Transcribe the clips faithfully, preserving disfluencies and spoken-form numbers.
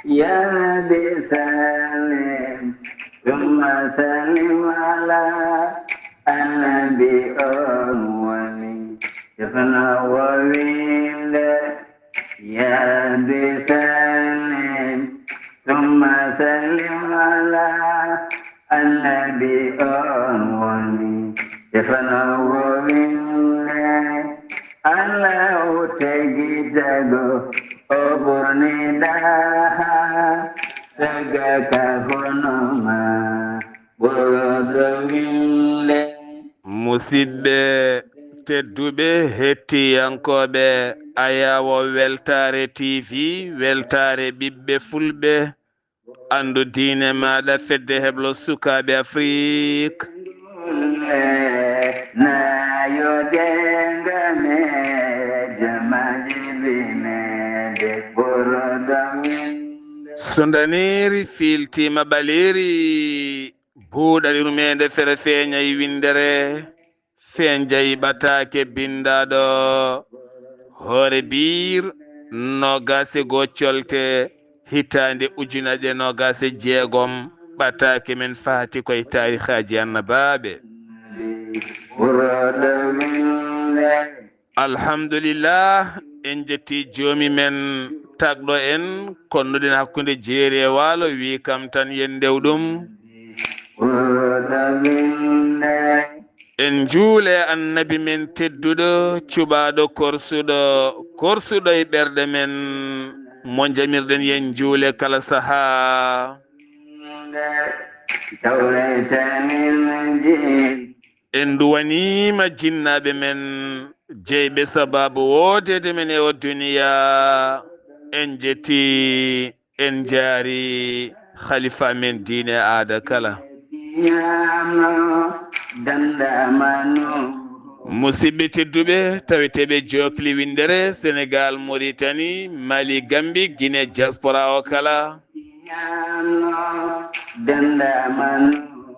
يا رب سلم ثم سلم على النبي أول. Defana wowinde. يا رب سلم ثم سلم على النبي أول. Defana wowinde. Allahu tagi tago o ɓurni daha. Taga ka hono ma ɓurɗo winde. Musidɓe tedduɓe hettiyankooɓe Ayawo Weltaare T V, Weltaare ɓiɓɓe Fulɓe, anndu diine maaɗa, fedde heblo sukaaɓe Afrik. Nayo denga me jamaji binede ɓurɗo winde. So ndaniri filtima ɓaliri, buuɗa yurmeende fere feeñay winndere, feeñjay ɓataake binndaaɗo, hoore biir, noogaas e goo colte, hitaande ujunaaje noogaas e jeegom, ɓataake men fahati koye taarihaaji annabaaɓe. Alhamdulillah, en jetti joomi men tagɗo en, konnuɗen hakkunde jeeri e waalo, wi kam tan yen ndew ɗum. En njuule annabi men tedduɗo, cuɓaaɗo korsuɗo, korsuɗo e ɓerɗe men, mo jamirɗen yen njuule kala sahaa. En duwaniima jinnaaɓe men, jeyɓe sabaabu woodeede men e o duniya. En jetti, en jaari khalifa men diine aada kala. Musidɓe tedduɓe, taweteeɓe jokli winndere, Senegal, Mauritanie, Mali, Gambie, Guinée, diaspora o kala.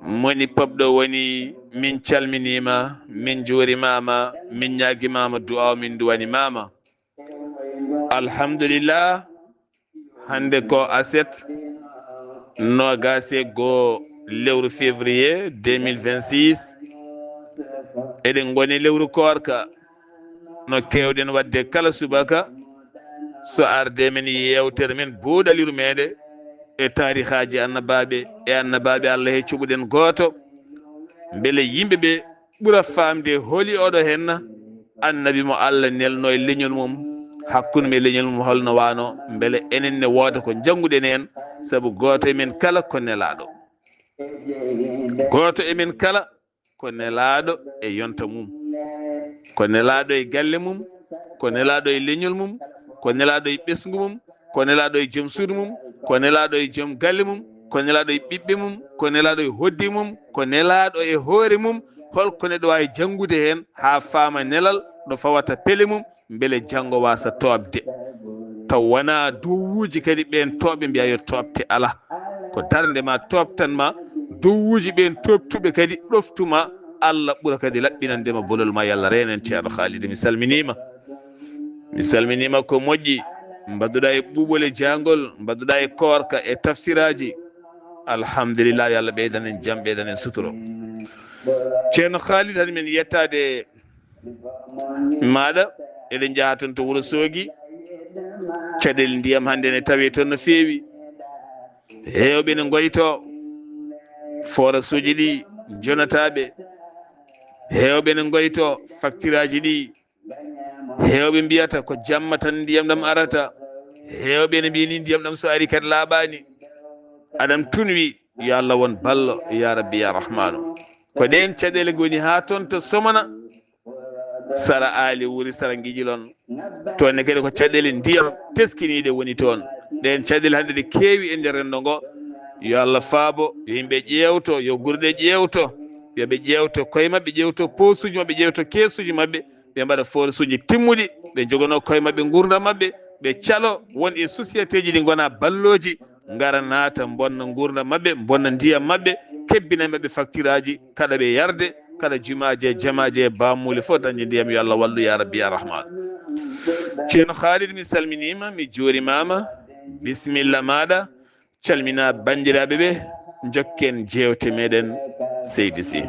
Moni pop ɗo woni, min calminiima, min njuurimaama, min ñaagimaama du'aaw, min duwanimaama. Alhamdulillah, hannde ko aset, noogaas e goo lewru février deux mille vingt-six. Eɗen ngoni lewru koorka, no keewɗen waɗde kala subaka, so arde men yeewtere men buuɗal yurmeende e taarihaaji annabaaɓe e annabaaɓe Allah he cuɓuɗen gooto, mbele yimɓe ɓe ɓura faamde holi oɗo henna annabi mo Allah nelno e leñol mum, hakkunde mum e leñol mum holno wano, mbele enen ne wooda ko jannguɗen heen, sabu gooto e men kala ko nelaaɗo. Gooto e men kala ko nelaaɗo e yonta mum, ko nelaaɗo e galle mum, ko nelaaɗo e leñol mum, ko nelaaɗo e ɓesngu mum, ko nelaaɗo e joom suudu mum, ko nelaaɗo e joom galle mum, ko nelaaɗo e ɓiɓɓe mum, ko nelaaɗo e hoddi mum, ko nelaaɗo e hoore mum. Holko neɗɗo waawi janngude heen haa faama nelal ɗo fawata pele mum, mbele janngo waasa tooɓde? Taw wonaa duwuuji kadi ɓeen tooɓe mbiya yo tooɓte alaa. Ko darnde ma tooɓtan ma, duwuuji ɓeen tooɓtuɓe kadi ɗoftu ma, Allah ɓura kadi laɓɓinande ma bolol ma. Yo Allah reen en, Ceerno Khalid, mi salminiima. Mi salminiima ko moƴƴi, mbaɗuɗa e ɓuuɓol e jaangol, mbaɗuɗa e koorka e tafsiraaji. Alhamdulillah, yo Allah ɓeydan en jam, ɓeydan en suturo. Ceerno Khalid, hani men yettaade maaɗa, eɗen njaha toon to Wuro Soogi. Caɗeele ndiyam hannde ne tawi toon no feewi. Heewɓe ne ngoyto forasuuji ɗi jonataaɓe. Heewɓe ne ngoyto faktiraaji ɗi. Heewɓe mbiyata ko jamma tan ndiyam ɗam arata. Heewɓe ne mbiya ni ndiyam ɗam so ari kadi laaɓaani. Aɗam tunwi, yo Allah won ballo, ya Rabbi, ya Rahmanu. Ko ɗeen caɗeele ngoni haa toon to Somana, sara Aali Wuri, sara Ngijilon. Toon ne kadi ko caɗeele ndiyam teskiniiɗe woni toon. Ɗeen caɗeele hannde ɗe keewi e nder renndo ngo. Yo Allah faabo, yo yimɓe ƴeewto, yo gurɗe ƴeewto, yo ɓe ƴeewto koye maɓɓe, ƴeewto poosuuji maɓɓe, ƴeewto keesuuji maɓɓe, ɓe mbaɗa forasuuji timmuɗi, ɓe njogonoo koye maɓɓe nguurndam maɓɓe, ɓe calo won e sociétéji ɗi ngonaa ballooji, ngara naata mbonna nguurndam maɓɓe, mbonna ndiyam maɓɓe, kebbina maɓɓe faktiraaji, kaɗa ɓe yarde, kaɗa jumaaji e jamaaji e baamuuli fof dañde ndiyam. Yo Allah wallu, ya Rabbi, ya Rahman. Ceerno Khalid, mi salminiima, mi juurimaama. Bisimilla maaɗa, calmina banndiraaɓe ɓe, njokken jeewte meɗen, Seydi Sy.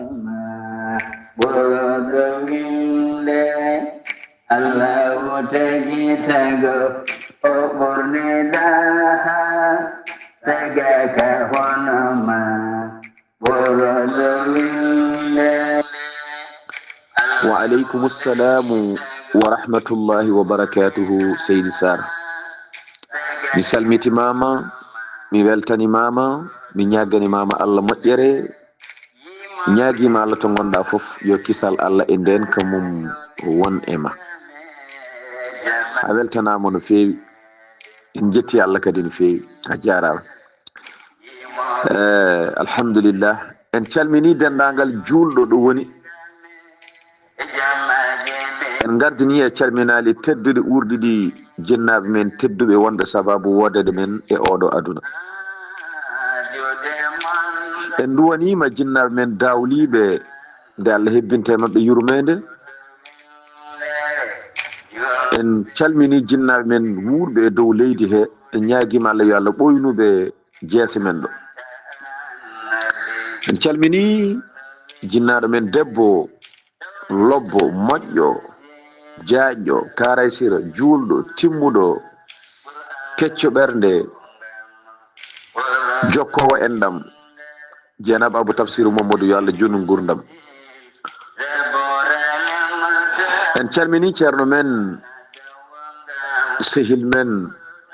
Allahu tagi tago, o ɓorni daha, tagaka hono ma. Wa aleykum salamu wa rahmatullahi wa barakatuhu, Seydi Sarr. Mi salmitimama, mi weltanimama, mi ñaganimama Allah moƴƴere. Ñaagima Allah to gonɗa fof, yo kisal Allah e ndenka mum won e ma. A weltanama no feewi. En jetti Allah kadi no feewi. A jarama. Eh, alhamdulillah. En calmini dendagal juulɗo ɗo woni. En gardini e calminali tedduɗi ɓurɗi ɗi jinnaaɓe men tedduɓe wonɓe sababu woodede men e oɗo aduna. En duwanima jinnaaɓe men dawliɓe nde Allah hebbinta e maɓɓe yurmede. En calmini jinnaaɓe men wuurɓe e dow leydi he. En ñaagima Allah yo Allah ɓoynuɓe jeese men ɗo. En calmini jinnaɗo men debbo, lobbo, moƴƴo, jaajɗo, karaysira, juulɗo, timmuɗo, kecco ɓernde, jokkowo enɗam, Jeenaba Abou Tafsirou Mamadou, yo Allah juutnu gurdam. En calmini ceerno men, sehil men,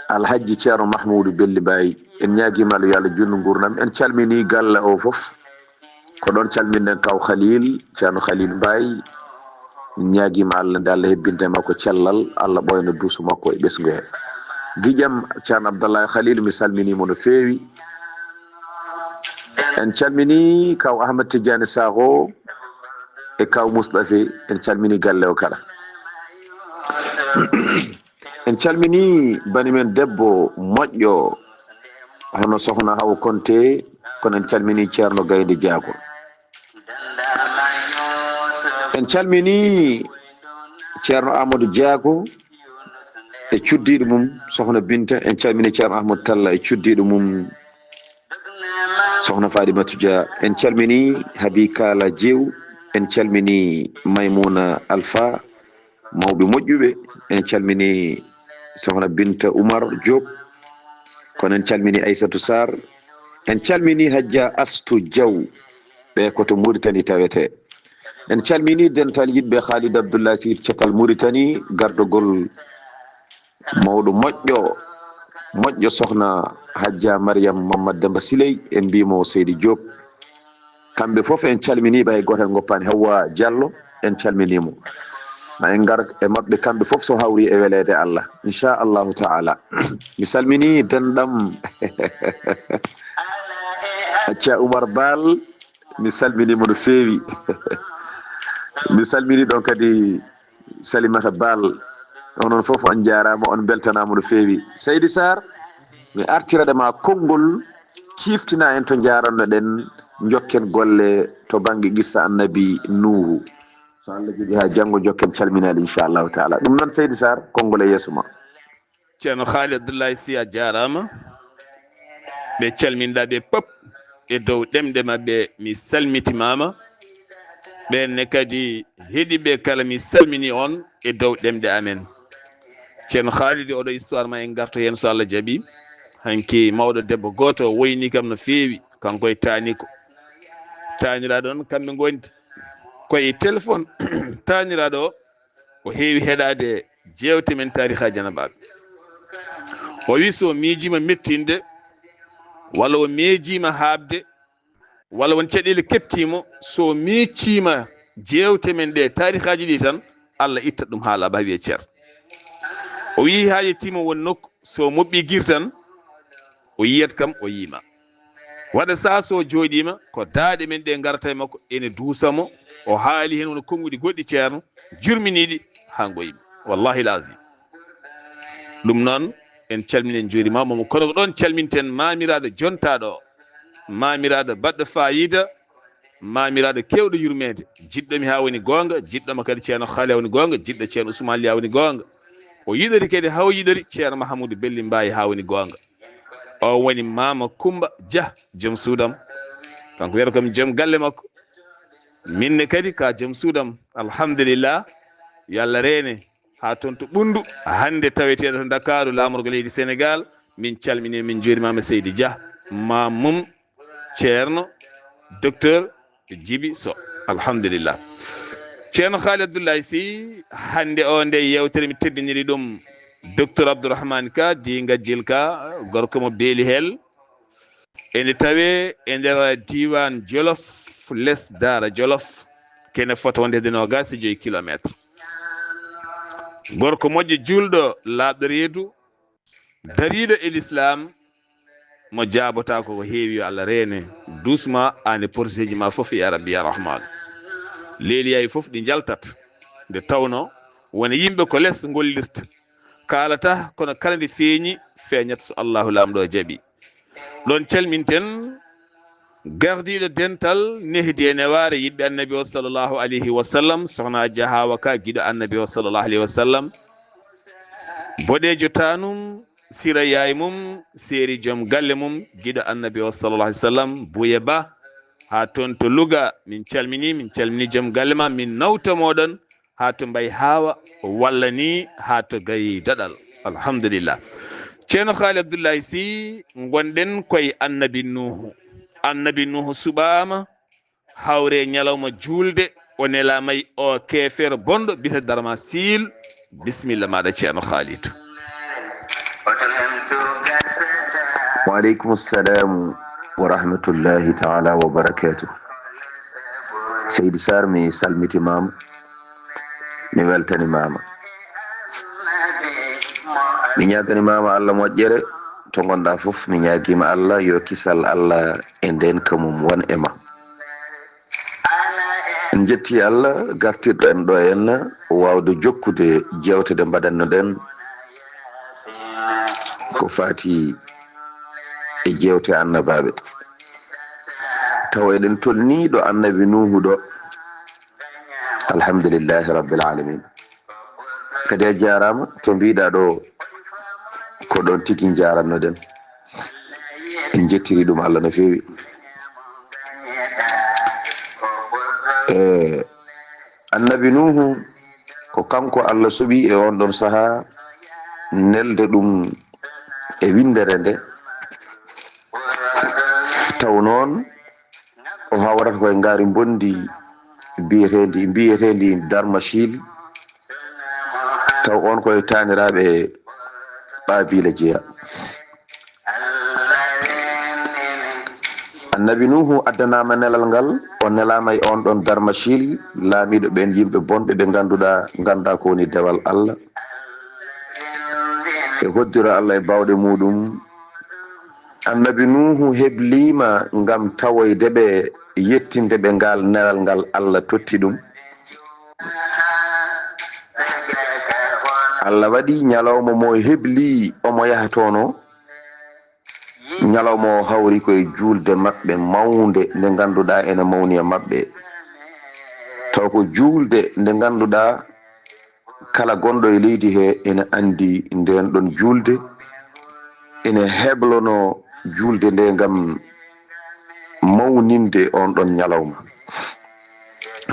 Alhajji Ceerno Mahmoudou Belli Baye. En ñaagima Allah yo Allah juutnu gurdam. En calmini galle o fof. Ko ɗon calminɗen kaw Khalil, Ceerno Khalil Baye. En ñaagima Allah nde Allah hebbinta e makko cellal, Allah ɓoyna duuso makko e ɓesngu he. Giƴam Ceerno Abdallah Khalil, mi salminimo no feewi. En calmini kaw Ahmad Tidiane Sakho e kaw Mustafa, en calmini galle o kala. En calmini bani men debbo moƴƴo, hono Sohna Hawa Konte, kono en calmini Ceerno Gaynde Jaago. En calmini Ceerno Amadou Jaago e cuddiɗo mum Sohna Binta. En calmini Ceerno Amadou Talla e cuddiɗo mum Sohna Fadimatu Dia. En calmini Habi Kala Jew. En calmini Maymuna Alpha, mawɓe moƴƴuɓe. En calmini Sohna Binta Oumar Diop. Kono en calmini Aissatou Sarr. En calmini Hajja Astou Diaw. Ɓe ko to Mauritanie tawete. En calmini dental yiɗɓe Khalid Abdoullah Sy, catal Mauritanie, gardogol mawɗo moƴƴo, moƴƴo Sohna Hajja Mariam Mamadou Demba Siley, en mbimo Seydi Diop. Kamɓe fof en calminiɓe, hay goto en goppani. Hawwa Diallo, en calminimo. Ma en ngar e maɓɓe kamɓe fof so hawri e weleede Allah, inchallahu taala. Mi salmini denɗam Acca Oumar Bal, mi salminimo no feewi. Mi salmini ɗon kadi Salimata Bal. Onon fof on jarama, on beltanama no feewi. Seydi Sarr, mi artirade ma konngol, ciftina en to jaranno ɗen, jokken golle to bangge qissa Annabi Nuhu. So Allah jaɓi, ha janngo jokken calminali, inchallahu taala. Ɗum noon, Seydi Sarr, konngol e yeeso ma. Ceerno Haali Abdullahi Sy, a jaaraama. Ɓe calminɗa ɓe pop e dow ɗemɗe maɓɓe, mi salmitimaama. Ɓeen ne kadi heɗiiɓe kala, mi salmini on e dow ɗemɗe amen. Ceerno Haalidi, oɗo histoire ma en ngarto heen so Allah jaɓi. Hanki mawɗo debbo gooto o woyni kam no feewi, kanko e taaniko. Taaniraaɗo on kamɓe ngondi ko e téléphone. Taaniraaɗo o, o heewi heɗaade jeewte men taariha janabaaɓe. O wi so miijiima mettinde, walla o miijiima haaɓde, walla won caɗeele keɓtiimo, so miijiima jeewte men ɗe taarihaaji ɗi tan, Allah itta ɗum haala ba wiye cer. O wi haa yettiima won nokku, so moɓɓi gir tan, o yiyat kam, o yiima. Waɗa saha so jooɗiima, ko daaɗe men ɗe ngarata e makko, ene duusa mo, o haali heen wona konnguɗi goɗɗi ceerno, jurminiiɗi haa ngoymi. Wallahi lazim. Ɗum noon, en calmini, en njuuriima mo, kono ko ɗoon calminten maamiraaɗo jontaaɗo o, maamiraaɗo baɗɗo faayiida, maamiraaɗo keewɗo yurmeede, jiɗɗo mi haa woni goonga, jiɗɗo ma kadi ceerno Haali haa woni goonga, jiɗɗo ceerno Ousmane Ly haa woni goonga. O yiɗori kadi haa o yiɗori Ceerno Mahamudu Belli Mbaye haa woni goonga. O woni Maama Kumba Dia, joom suudam. Kanko wiyata kam joom galle makko. Min ne kadi ka joom suudam. Alhamdulillah. Yo Allah reene haa toon to Ɓunndu. Hannde taweteeɗo to Ndakaaru, laamorgo leydi Senegaal. Min calmini, min njuurimaama Seydi Dia. Maam mum Ceerno Docteur Djiby Sow. Alhamdulillah. Ceerno Khaly Abdoulaye Sy, hannde o nde yeewtere mi teddiniri ɗum Docteur Abdourahmane Ka, Dinga Jilka, gorko mo Beeli Hel. Ene tawe e nder diiwaan Jolof, les Daara Jolof, kene fota wonde hedde noogaas e joy kilomeetre. Gorko moƴƴo, juulɗo, laaɓɗo reedu, dariiɗo e lislaam, mo jaabotaako ko heewi, yo Allah reene, duusma, aan e porosiji ma fof, ya Rabbi, ya Rahmaan. Leeliyaaji fof ɗi njaltat, nde tawno wona yimɓe ko les ngollirta. Kaalata, kono kala nde feeñi, feeñat so Allahu Laamɗo jaɓi. Ɗon calminten gardiiɗo dental nehdi e newaare yiɗɓe Annabi o sallallahu alayhi wa sallam, Sohna Aja Hawa Ka, giɗo Annabi o sallallahu alayhi wa sallam. Boɗeejo taanum, sira yaay mum, seeri joom galle mum, giɗo Annabi o sallallahu alayhi wa sallam, Buye Ba, haa toon to Louga, min calmini, min calmini joom galle ma, min nawta moɗon haa to Mbay Haawa, walla ni haa to Gayi Daɗal. Alhamdulillah. Ceerno Khaly Abdoulaye Sy, ngonɗen koye Annabi Nuuhu. Annabi Nuuhu suɓaama, hawre ñalawma juulde, o nelaama e o keefeero bonɗo, biyetee Darma Siil. Bisimilla maaɗa, Ceerno Khalidou. Waaleykum salam wa rahmatullahi taala wa barakatuh. Seydi Sarr, mi salmitimaama, mi weltanimaama. Mi ñaagani maama Allah moƴƴere to ngonɗa fof, mi ñaagima Allah yo kisal Allah e nden kamum won e ma. En jetti Allah gartirɗo en ɗo en wawde jokkude jewte ɗe mbaɗanno ɗen ko fati e jewte annabaɓe. Taw eɗen tolni ɗo annabi Nuhu ɗo. Alhamdulillahi rabbil alamin. Kadi a jarama to mbiɗa ɗo ko ɗon tigi jarannoɗen. En jettiri ɗum Allah no fewi. E annabi Nuhu ko kanko Allah suɓi e on ɗon saha nelde ɗum e windere nde. Taw noon o hawrata koye ngaari mbondi mbiyetendi mbiyetendi Darmachil. Taw on koye taaniraaɓe Qaabila jeya. Annabi Nuhu addanama nelal ngal, o nelama e on ɗon Darmachil, laamiɗo ɓen yimɓe bonɓe ɓe ganduɗa ganda ko woni dewal Allah. E hoddira Allah e bawɗe muɗum. Annabi Nuhu heblima ngam tawoyde ɓe, yettinde ɓe ngal nelal ngal Allah totti ɗum. Allah waɗi ñalawma mo hebli omo yahatono. Ñalawma o hawri koye julde maɓɓe mawnde nde ganduɗa ene mawni e maɓɓe. Taw ko julde nde ganduɗa kala gonɗo e leydi he ene andi nden ɗon julde, ene heblono julde nde ngam mawninde on ɗon ñalawma.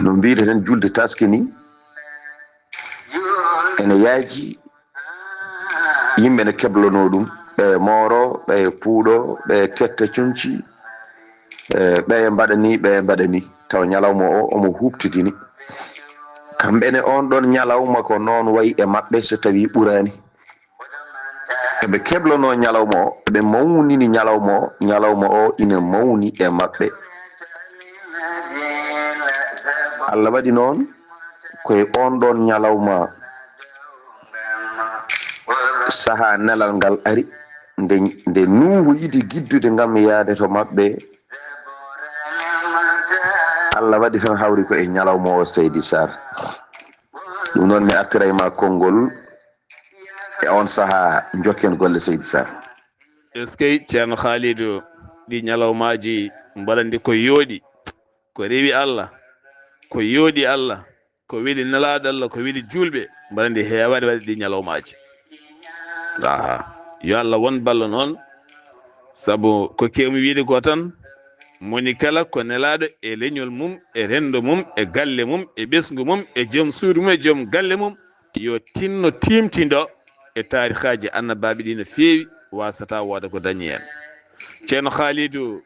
No mbiɗeten julde taske ni, ene yaaji yimɓe ne keblono ɗum, ɓe mooro, ɓe puuɗo, ɓe ketta conci, e ɓe mbaɗa ni, ɓe mbaɗa ni. Taw ñalawma o omo huɓtidini. Kamɓe ne on ɗon ñalawma ko noon wayi e maɓɓe so tawi ɓurani. Eɓe keblono ñalawma o, eɓe mawnini ñalawma o, ñalawma o ina mawni e maɓɓe. Allah waɗi noon koye on ɗon ñalawma saha nelal ngal ari, nde nde Nuuhu yiɗi giddude ngam yaade to maɓɓe. Allah waɗi tan hawri ko e ñalawma o, Seydi Sarr. Ɗum noon mi artiray ma konngol e on saha jokken golle, Seydi Sarr. Eskey, Ceerno Khalidou, ɗi ñalawmaaji mbaɗandi ko yooɗi, ko rewi Allah, ko yooɗi Allah. ko weli Nelaaɗo Allah, ko weli juulɓe, mbaɗa ndi heewaade waɗde ɗi ñalawmaaji. Aha. Yo Allah won ballo noon, sabu ko keewmi wiide ko tan, moni kala ko Nelaaɗo e leñol mum, e renndo mum, e galle mum, e ɓesngu mum, e joom suudu mum, e joom galle mum, yo tinno tiimtindo e taarikaaji annabaaɓe ɗi no feewi, waasata wooda ko dañi heen. Ceerno Khalidou,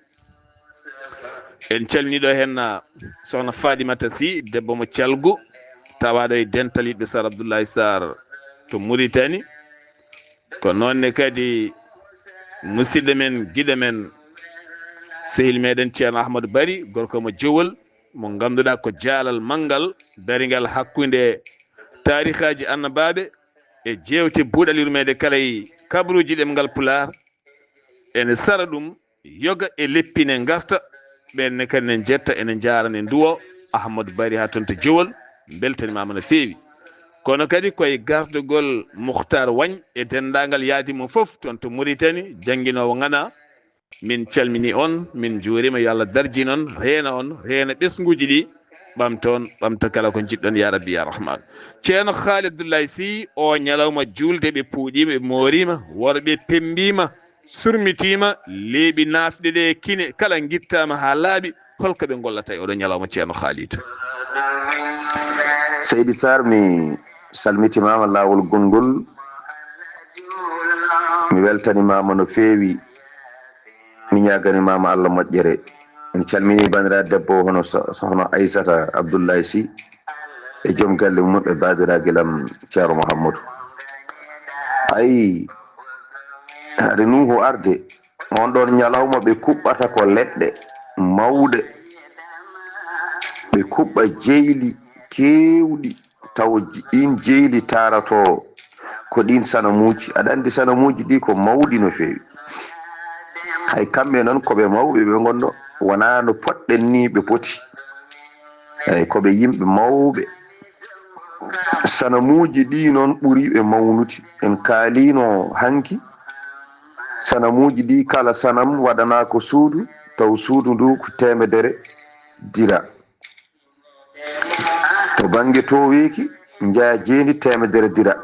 en calminii ɗo heen, ah, Sokhna Fadimata Sy, debbo mo Calgu, tawaaɗo e dental yiɗɓe Sar Abdoulaye Sarr to Mauritanie. Ko noon ne kadi musidɗo men, giɗo men, sehil meɗen Ceerno Ahmadou Bari, gorko mo Jowol, mo ngannduɗaa ko jaalal manngal, daringal hakkunde taarikaaji annabaaɓe e jeewte buuɗal yurmeende kala e kabaruuji ɗemngal Pulaar. Ene sara ɗum, yoga e leppine ngarta, ɓen ne kadi ne njetta, ene njaarane nduwo Ahmadou Bari haa toon to Jowol, mbeltanimaama no feewi. Kono kadi koye gardagol Mukhtar Wagne e denndaangal yaadi mum fof toon to Mauritanie, jannginoowo ŋana, min calmini on, min njuurima, yo Allah darjin on, reena on, reena ɓesnguuji ɗi, ɓamta on, ɓamta kala ko njiɗɗon, ya Rabbi, ya Rahman. Ceerno Khalid Abdoulaye Sy, o ñalawma juulde ɓe puuɗiima, ɓe mooriima, worɓe pembiima, surmitiima, leeɓi naafɗe ɗe kine kala ngittaama haa laaɓi, holko ɓe ngollata e oɗo ñalawma, Ceerno Khalid? Seydi Sarr, mi salmitimaama laawol gonngol, mi weltanimaama no feewi, mi ñaaganimaama Allah moƴƴere. En calminii banndiraaɗo debbo hono so-, sohna Aissata Abdoulaye Sy e joom galle mum e baadiraagel am Ceerno Mouhamadou. Ayi, hade Nuuhu arde, on ɗon ñalawma ɓe kuɓɓata ko leɗɗe mawɗe, ɓe kuɓɓa jeyli keewɗi, taw ji-, ɗin jeyli taarato ko ɗin sanamuuji. Aɗa anndi sanamuuji ɗi ko mawɗi no feewi. Hay kamɓe noon ko ɓe mawɓe ɓe ngonno, wonaa no poɗɗen ni ɓe poti. Eey, ko ɓe yimɓe mawɓe. Sanamuuji ɗi noon ɓuri ɓe mawnude. En kaaliino hanki, sanamuuji ɗi kala sanam waɗanaa ko suudu, taw suudu ndu ko teemedere dira. To bannge tooweeki, njeyaa jeendi teemedere dira.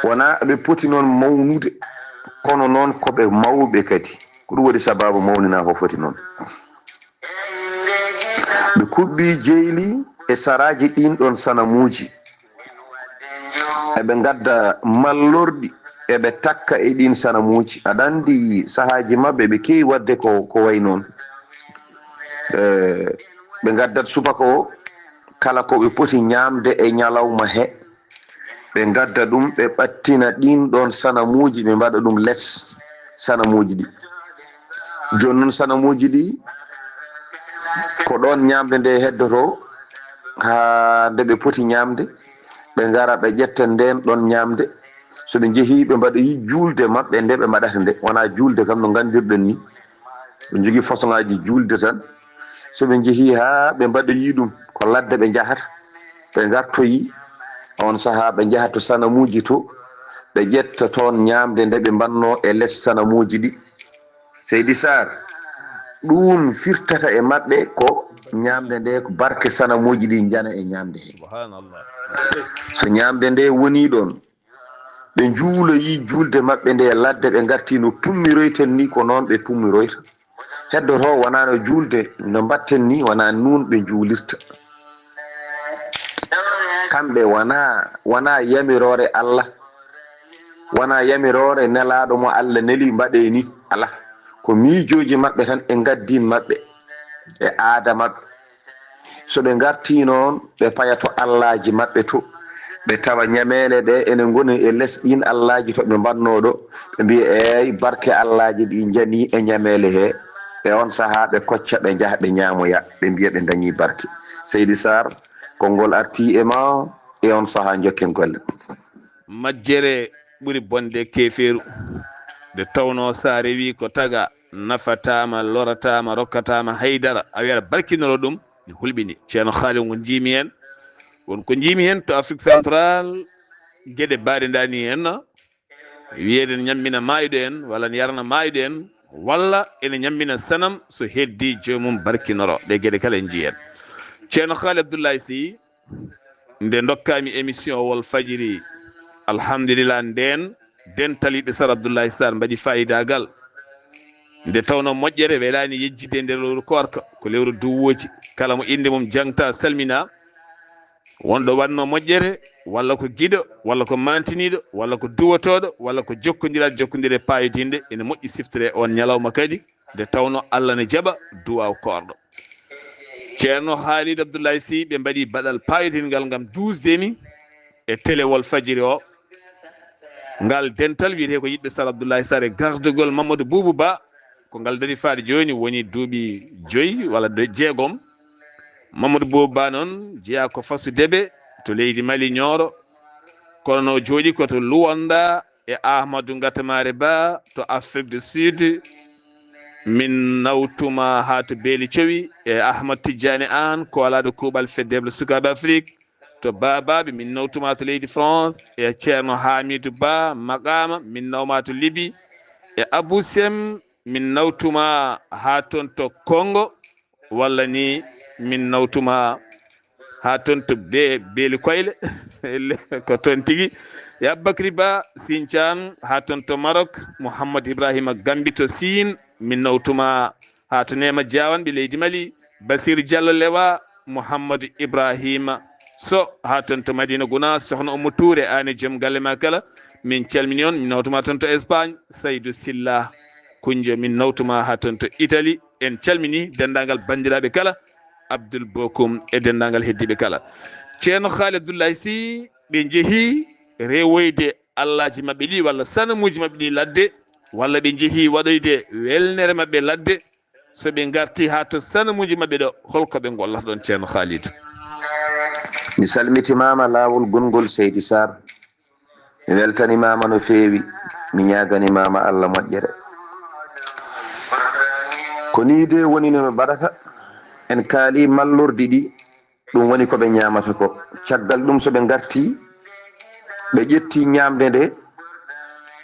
Wonaa ɓe poti noon mawnude, kono noon ko ɓe mawɓe kadi. Ko ɗum woni sabaabu mawninaa ko foti noon. Ɓe kuɓɓi jeyli e saraaji ɗin ɗon sanamuuji. Eɓe ngadda mallorɗi, eɓe takka e ɗin sanamuuji. Aɗa anndi sahaaji maɓɓe, ɓe keewi waɗde ko, ko wayi noon. Eh, ɓe ngaddat subaka o, kala ko ɓe poti ñaamde e ñalawma he, ɓe ngadda ɗum, ɓe ɓattina ɗin ɗon sanamuuji, ɓe mbaɗa ɗum les sanamuuji ɗi. Jooni noon sanamuuji ɗi, ko ɗon ñaamde nde heddoto, haa nde ɓe poti ñaamde, ɓe ngara, ɓe ƴetta nden ɗon ñaamde. So ɓe njehii, ɓe mbaɗoyi juulde maɓɓe nde ɓe mbaɗata nde, wonaa juulde kam no nganndirɗen ni. Ɓe njogii façon ngaaji juulde tan. So ɓe njehii haa ɓe mbaɗoyi ɗum, ko ladde ɓe njahata. Ɓe ngartoyi, oon sahaa ɓe njaha to sanamuuji to, ɓe ƴetta toon ñaamde nde ɓe mbannoo e les sanamuuji ɗi. Seydi Saar, ɗum firtata e maɓɓe ko ñaamde nde, ko barke sanamuuji ɗi njana e ñaamde he. Subhanallah. So ñaamde nde wonii ɗoon, ɓe njuuloyi juulde maɓɓe nde e ladde, ɓe ngarti no pummiroyten ni, ko noon ɓe pummiroyta. Heddoto wonaa no juulde no mbaɗten ni, wonaa nuun ɓe njuulirta. Kamɓe wonaa, wonaa yamiroore Allah, wonaa yamiroore nelaaɗo mo Allah neli mbaɗee ni, alaa. Ko miijooji maɓɓe tan e ngaddiin maɓɓe, e aada maɓɓe. So ɓe ngartii noon, ɓe paya to allaaji maɓɓe to, ɓe tawa ñameele ɗe ene ngoni e les ɗiin allaaji to ɓe mbannoo ɗo, ɓe mbiya, "Eey, barke allaaji ɗi njanii e ñameele he." E oon sahaa, ɓe kocca, ɓe njaha, ɓe ñaamoya, ɓe mbiya ɓe ndañii barke. Seydi Saar, konngol artii e maa, e oon sahaa njokken golle. Majjere ɓuri bonde keefeeru. Nde tawnoo so a rewii ko tagaa, nafataama, lorataa ma, rokkataa ma hay dara, a wiya aɗa barkinoro ɗum, ne hulɓini. Ceerno Haali, won ko njiimi heen, won ko njiimi heen to Afrique Centrale, geɗe baaɗe ndaani heen, wiyeede ne ñammina maayɗo en, walla ne yarna maayɗo en, walla ene ñammina sanam so heddii joomum barkinoro. Ɗe geɗe kala en njii heen. Ceerno Haali Abdoulaye Sy, nde ndokkaami émission Walfadjri, alhamdulillah, ndeen dental yiɗɓe Sar Abdoulaye Sarr mbaɗi faayidaagal. Nde tawnoo moƴƴere welaani yejjitde e nder lewru koorka, ko lewru duwooji. Kala mo innde mum jangta salmina, wonɗo waɗnoo moƴƴere, walla ko giɗo, walla ko maantiniiɗo, walla ko duwotooɗo, walla ko jokkondiral, jokkondire paayodinɗe, ene moƴƴi siftere oon ñalawma kadi, nde tawnoo Allah ne jaɓa duwaaw koorɗo. Ceerno Haalid Abdoulaye Sy, ɓe mbaɗi baɗal paayodingal ngam duusde mi e télé Walfadjri o. Ngal dental wiyetee ko yiɗɓe Sar Abdoulaye Sarr e gardagol Mamadou Boubou Ba, ko ngal darii faade jooni woni duuɓi joyi walla de-, jeegom. Mamadou Boubou Ba noon jeyaa ko Fasu Debe to leydi Mali Nioro, kono no jooɗii ko to Luanda e Ahmadou Ngatamare Ba to Afrique du Sud. Min nawtuma haa to Beeli Cowi e Ahmad Tijjani Aan, koolaaɗo kuuɓal Feddeeɓe Sukaaɓe Afrik. To Baabaaɓe, min nawtuma to leydi France, e Ceerno Haamidou Ba Maqaama, min nawma to Libi, e Abou Sem, min nawtuma haa toon to Congo, walla ni min nawtuma haa toon to Be-, Beeli Koyle, ko toon tigi. E Aboubacry Ba Sinthiane haa toon to Maroc, Mouhammad Ibrahima Gambi to Siin, min nawtuma haa to Neema Jaawan ɓe leydi Mali, Basiiru Jallo Lewa, Mouhammadu Ibrahima Soh haa toon to Madina Gunaas, Sohna Ummu Tuure, aan e joom galle ma kala, min calmini on, min nawtuma toon to Espagne, Saydu Silla Kunjo, min nawtuma haa toon to Italie, en calmini denndaangal banndiraaɓe kala, Abdoul Bokum e denndaangal heddiiɓe kala. Ceerno Haali Abdoulaye Sy, ɓe njehi rewoyde allaaji maɓɓe ɗi, walla sanamuuji maɓɓe ɗi ladde, walla ɓe njehi waɗoyde welnere maɓɓe ladde, so ɓe ngarti haa to sanamuuji maɓɓe ɗo, holko ɓe ngollata ɗon, Ceerno Khalidou? Mi salmitimaama laawol gonngol, Seydi Sarr. Mi weltanimaama no feewi. Mi ñaaganimaama Allah moƴƴere. Ko nii de woni no mi mbaɗata. En kaali mallorɗi ɗi, ɗum woni ko ɓe ñaamata ko. Caggal ɗum, so ɓe ngarti, ɓe ƴetti ñaamde nde,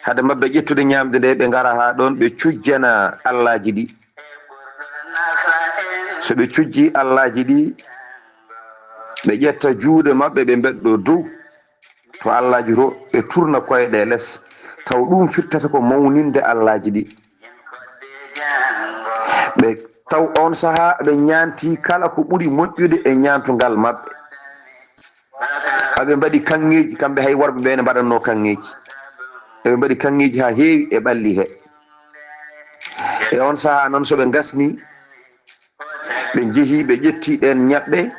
hade maɓɓe ƴettude ñaamde nde, ɓe ngara haa ɗoon, ɓe cujjana allaaji ɗi. So ɓe cujji allaaji ɗi, ɓe ƴetta juuɗe maɓɓe, ɓe mbeɗɗo dow to allaaji to, ɓe turna koyɗe les, taw ɗum firtata ko mawninde allaaji ɗi. Ɓe taw oon sahaa ɓe ñaanti kala ko ɓuri moƴƴude e ñaantungal maɓɓe. Aɓe mbaɗi kaŋŋeeji, kamɓe hay worɓe ɓe ne mbaɗatnoo kaŋŋeeji. Eɓe mbaɗi kaŋŋeeji haa heewi e ɓalli he. E oon sahaa noon, so ɓe ngasni, ɓe njehi, ɓe ƴetti ɗeen ñaɓɓe,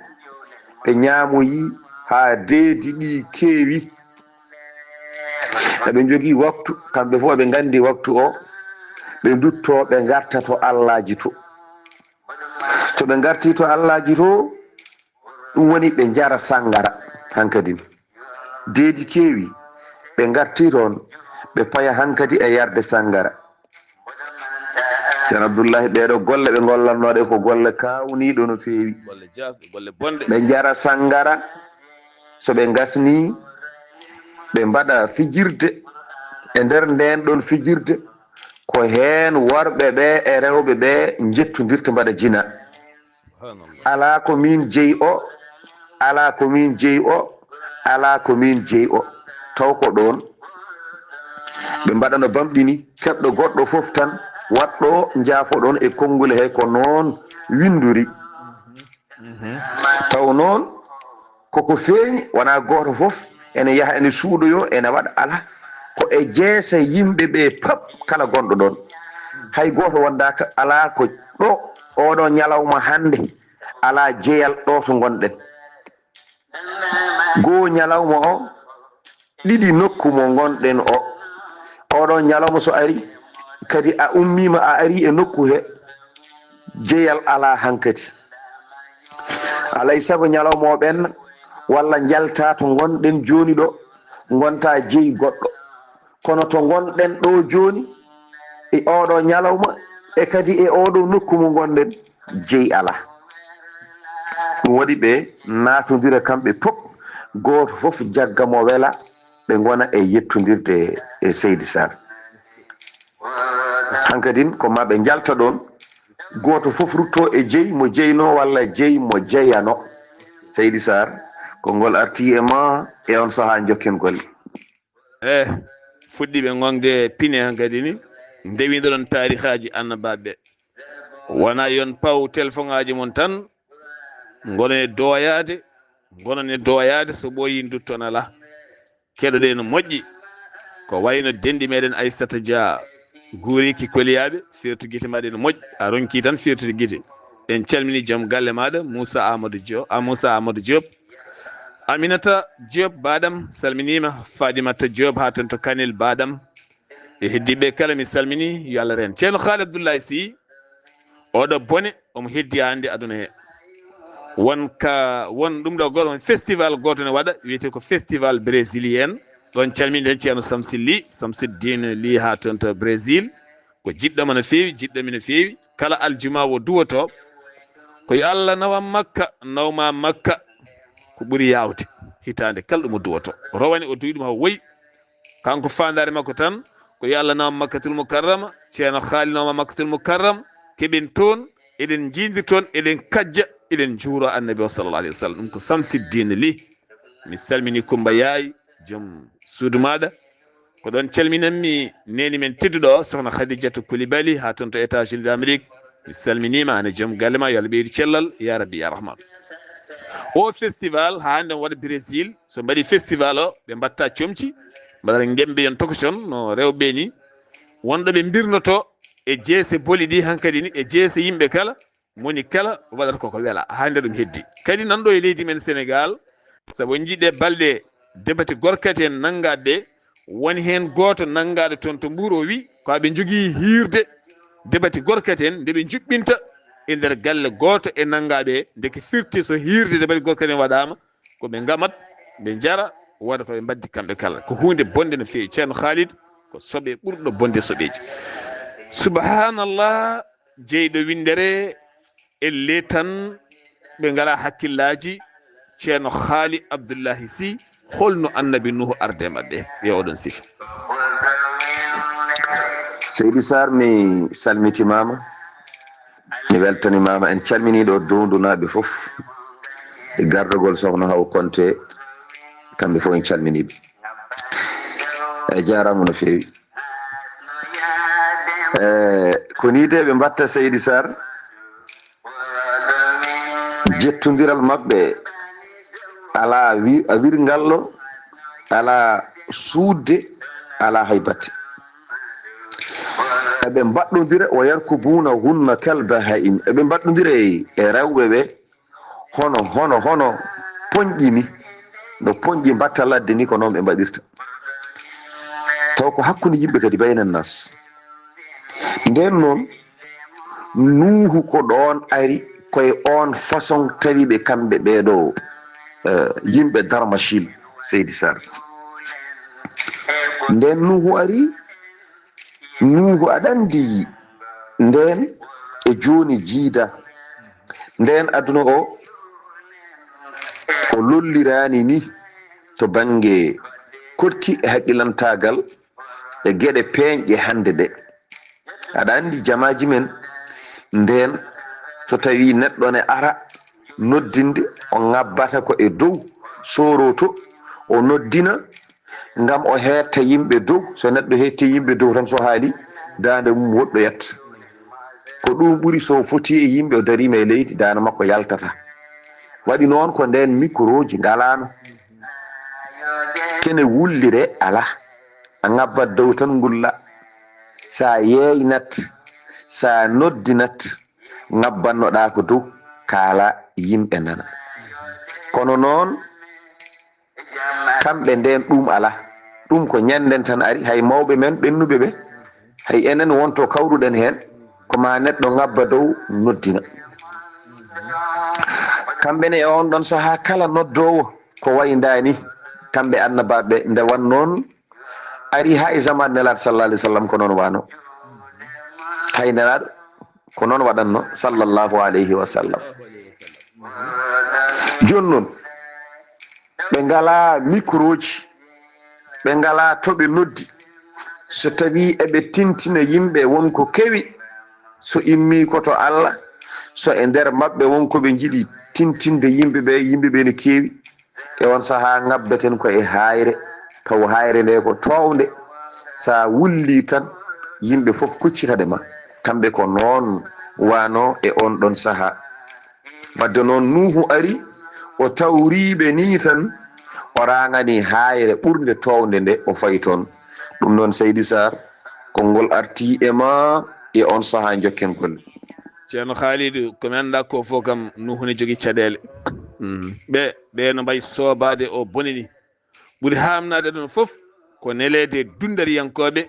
ɓe ñaamoyi haa deedi ɗi keewi. Eɓe njogii waktu, kamɓe fof eɓe nganndi waktu o, ɓe nduttoo, ɓe ngarta to allaaji to. So ɓe ngarti to allaaji to, ɗum woni ɓe njara sanngara hankadin. Deedi keewi, ɓe ngarti toon, ɓe paya hankadi e yarde sanngara. Ceerno Abdullahi, ɗee ɗoo golle ɓe ngollatnoo ɗe ko golle kaawniiɗo no feewi. Golle jaasɗe, golle bonɗe. Ɓe njara sanngara, so ɓe ngasnii, ɓe mbaɗa fijirde. E nder ndeen ɗoon fijirde, ko heen worɓe ɓe e rewɓe ɓe njettondirta, mbaɗa jina. Subhanallah. Alaa ko miin jeyi o, alaa ko miin jeyi o, alaa ko miin jeyi o. Taw ko ɗoon ɓe mbaɗa no bamɗi ni, keɓɗo goɗɗo fof tan waɗɗo njaafoɗon e konngule he, ko noon winndori. Taw noon koko feeñi, wonaa gooto fof ene yaha ene suuɗoyoo, ene waɗa, alaa. Ko e jeese yimɓe ɓe pap kala gonɗo ɗoon. Hay gooto wondaaka, alaa ko ɗo, oɗo ñalawma hannde, alaa jeyal ɗo to ngonɗen. Goo ñalawma o, ɗiɗi nokku mo ngonɗen o. Oɗo ñalawma so ari, kadi a ummiima a ari e nokku he, jeyal alaa hankadi. Alay sago ñalawma o ɓenna, walla njalta to ngonɗen jooni ɗo, ngonta jeyi goɗɗo. Kono to ngonɗen ɗo jooni, e oɗo ñalawma, e kadi e oɗo nokku mo ngonɗen, jeyi alaa. Ɗum waɗi ɓe naatondira kamɓe pop, gooto fof jagga mo wela, ɓe ngona e yettondirde e Seydi Sarr. Hankadin ko ma ɓe njalta ɗoon, gooto fof rutto e jeyi mo jeynoo walla jeyi mo jeyano. Seydi Sarr, Konngol artii e maa e on sahaa njokken golle. Eh, fuɗɗiiɓe ŋoŋde pine hankadi ni, ndewindoɗon taarihaaji annabaaɓe ɓe. Wonaa yon paw telefoŋaaji mon tan, ngonon e dooyaade, ngonon e dooyaade, so ɓooyii ndutton alaa. Keɗoɗee no moƴƴi. Ko wayno denɗi meɗen Aissata Dia, guuriiki koliyaaɓe, firtu gite maɗa no moƴƴi. A ronki tan firtude gite. En calmini joom galle maɗa, Moussa Amadou Diop, a Moussa Amadou Diop. Aminata Diop, baɗam, salminiima. Fadimata Diop, haa toon to Kanel, baɗam. E heddiiɓe kala, mi salmini, yo Allah reen. Ceerno Haali Abdoulaye Sy, oɗo bone, omo heddi hannde aduna he. Won ka, won ɗum ɗo goɗo, won festival gooto ne waɗa, wiyetee ko festival brésilien. Ɗoon calminiɗen Ceerno Samsi Ly, Samsiddine Ly haa toon to Brésil. Ko jiɗɗo ma no feewi, jiɗɗo mi no feewi. Kala aljuma o duwoto. Ko yo Allah nawam Makka, nawma Makka. Ko ɓuri yaawde. Hitaande kala ɗum o duwoto. Rowani o duwi ɗum haa woyi. Kanko faandaare makko tan, ko yo Allah nawam Makkatul Mukarrama, Ceerno Haali nawama Makkatul Mukarrama, keɓen toon, eɗen njiidi toon, eɗen kajja, eɗen njuuro Annabi o sallallahu alayhi wa sallam. Ɗum ko Samsiddine Ly. Mi salmini Kumba Yaay, joom suudu maɗa. Ko ɗoon calminanmi neene men tedduɗo o, Sokhna Khadijatu Koulibaly, haa toon to États-Unis d'Amérique. Mi salminiima, aan e joom galle ma, yo Allah ɓeydu cellal, ya Rabbi, ya Rahman. O festival, haa hannde omo waɗa Brésil. So mbaɗi festival o, ɓe mbatta comci, mbaɗa ngemmbe yon tokosyon no rewɓe ni. Wonɗo ɓe mbirnoto e jeese boli ɗi hankadi ni, e jeese yimɓe kala, moni kala waɗata koko wela. Haa nde ɗum heddi. Kadi nan ɗo e leydi men Sénégal, sabu en njiɗe balɗe debate gorkati en nanngaɓe, woni heen gooto nanngaɗo toon to Mbuur o wi, ko aɓe njogii hiirde debate gorkati en, nde ɓe njuɓɓinta e nder galle gooto e nanngaɓe, ndeke firti so hiirde debate gorkati en waɗaama, ko ɓe ngamat, ɓe njara, wooda ko ɓe mbaddi kamɓe kala. Ko huunde bonde no feewi. Ceerno Khalid ko soɓe ɓurɗo bonde soɓeeji. Subhanallah, jeyɗo winndere, elle tan ɓe ngalaa hakkillaaji. Ceerno Khaali Abdullahi Sy, holno Annabi Nuhu arde maɓɓe e oɗon sifa? Seydi Sarr, mi salmitimaama. Mi weltanimaama, en calminii ɗo Dondunaaɓe fof, e gardagol Sokhna Hawa Konte, kamɓe fof en calminii ɓe. E jaaraama no feewi. E ko nii de ɓe mbatta, Seydi Sarr, jettondiral maɓɓe alaa wi-, a wirngallo, alaa suuɗde, alaa hay batte. Eɓe mbaɗɗondira, "wa yarkubuuna hunna kal bahaa'im." Eɓe mbaɗɗondira e, e rewɓe ɓe hono, hono, hono poñƴi ni. No poñƴi mbatta ladde ni, ko noon ɓe mbaɗirta. Taw ko hakkunde yimɓe kadi, baynan nas. Nden noon, Nuuhu ko ɗoon ari, ko e oon façon tawi ɓe kamɓe ɓeeɗo, eh, yimɓe Darmashil, Seydi Sarr. Nden Nuuhu ari, Nuuhu aɗa anndi ndeen e jooni jiida. Ndeen aduna o, o lolliraani ni to bannge koɗki e haqqilantaagal e geɗe peeñɗe hannde ɗe. Aɗa anndi jamaaji men ndeen, so tawii neɗɗo ne ara noddinde, o ŋabbata ko e dow, sooroto, o noddina, ngam o heetta yimɓe dow. So neɗɗo heetti yimɓe dow tan, so haali, daande mum woɗɗoyat. Ko ɗum ɓuri, so foti e yimɓe, o dariima e leydi, daande makko yaltata. Waɗi noon ko ndeen mikrooji ngalaano. Kene wullire alaa. A ŋabbat dow tan ngulla. Sa yeeynat, sa noddinat, ŋabbannoɗaa ko dow, kaala yimɓe nana. Kono noon, kamɓe ndeen ɗum alaa. Ɗum ko ñannden tan ari, hay mawɓe men ɓennuɓe ɓe, hay enen wonto kawruɗen heen, ko ma neɗɗo ŋabba dow noddina. Kamɓe ne e oon ɗoon sahaa kala noddoowo ko wayndaani, kamɓe annabaaɓe nde wan noon ari haa e zaman Nelaaɗo sallallahu alayhi wa sallam ko noon wano. Hay Nelaaɗo ko noon waɗanno sallallahu alayhi wa sallam. Jooni noon, ɓe ngalaa mikrooji, ɓe ngalaa to ɓe noddi. So tawii eɓe tintina yimɓe won ko kewi, so immii ko to Allah, so e nder maɓɓe won ko ɓe njiɗi tintinde yimɓe ɓe, yimɓe ɓe ne keewi. E on sahaa ngabbeten ko e haayre, taw haayre nde ko toownde. So a wullii tan, yimɓe fof kuccitade ma. Kamɓe ko noon waanoo e oon ɗoon sahaa. Wadde noon, Nuuhu ari, o tawrii ɓe nii tan, o raŋanii haayre ɓurnde toownde nde, o fayi toon. Ɗum noon, Seydi Saar, konngol artii e ma e oon sahaa, njokken golle. Ceerno Khalidou, ko mi anndaa ko fof kam, Nuuhu ne jogii caɗeele. Mm. Ɓe, ɓe no mbayi soobaade o bone ni. Ɓuri haamnaade ɗoon fof ko neleede dunndariyankooɓe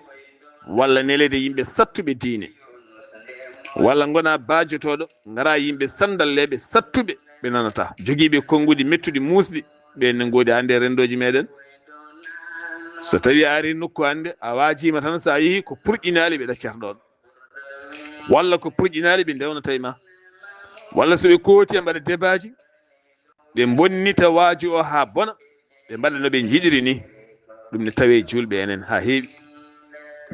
walla neleede yimɓe sattuɓe diine. Walla ngona baajotooɗo, ngara yimɓe sandalleeɓe sattuɓe, ɓe nanata. Jogiiɓe konnguɗi mettuɗi muusɗi, ɓe ne ngoodi hannde e renndooji meɗen. So tawi a ari nokku hannde, a waajiima tan, so a yehi ko purƴinaali ɓe ɗaccata ɗoon. Walla ko purƴinaali ɓe ndewnata e ma. Walla so ɓe kooti e mbaɗa debaaji, ɓe mbonnita waaju o haa bona, ɓe mbaɗa no ɓe njiɗiri ni. Ɗum ne tawee juulɓe enen haa heewi.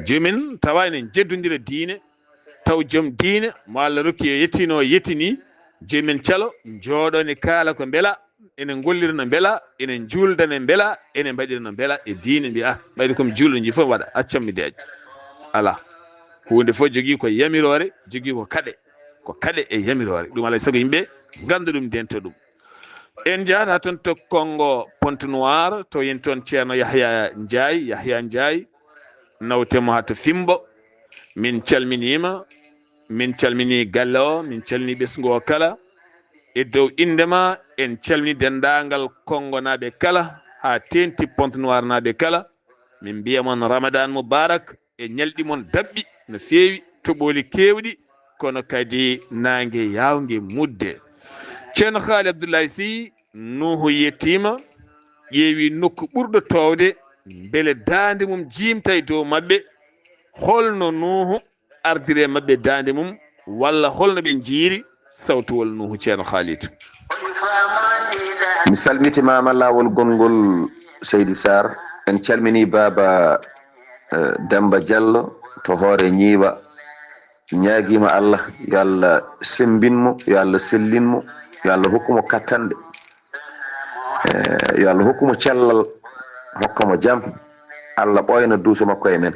Joomum tawa enen njeddondira diine, taw joom diine mo Allah rokki o yettiino, o yettini, joomum calo, njooɗo ne kaala ko mbela, ene ngollira no mbela, ene njuulda no mbela, ene mbaɗira no mbela e diine, mbiya, "Ah, ɓayde ko mi juulɗo nji fof waɗa, accam mi deeƴ." Alaa. Huunde fof jogii ko yamiroore, jogii ko kaɗe. Ko kaɗe e yamiroore. Ɗum alaa e sago yimɓe ngannda ɗum, ndenta ɗum. En njahata toon to Konngo Pointe Noire, to yen toon Ceerno Yahya Njaay, Yahya Njaay, nawte mo haa to Fimbo. Min calminiima, min calminii galle o, min calminii ɓesngu o kala. E dow innde ma, en calminii denndaangal Konngonaaɓe kala, haa teeŋti Pointe Noire naaɓe kala. Min mbiya mon Ramadan Mubarak. E ñalɗi mon daɓɓi no feewi, toɓooli keewɗi, kono kadi naange yaawnge mudde. Ceerno Haali Abdullahi Sy, Nuuhu yettiima, ƴeewi nokku ɓurɗo toowde, mbele daande mum jiimta e dow maɓɓe. Holno Nuuhu ardiri e maɓɓe daande mum, walla holno ɓe njiiri sawtuwol Nuuhu, Ceerno Khalid? Mi salmitimaama laawol gonngol, Seydi Sarr. En calminii baaba, eh, Demba Diallo to Hoore Ñiiwa. Ñaagiima Allah, yo Allah semmbin mo, yo Allah sellin mo, yo Allah hokku mo kattanɗe. Eh, yo Allah hokku mo cellal, hokka mo jam. Allah ɓooyna duuso makko e men.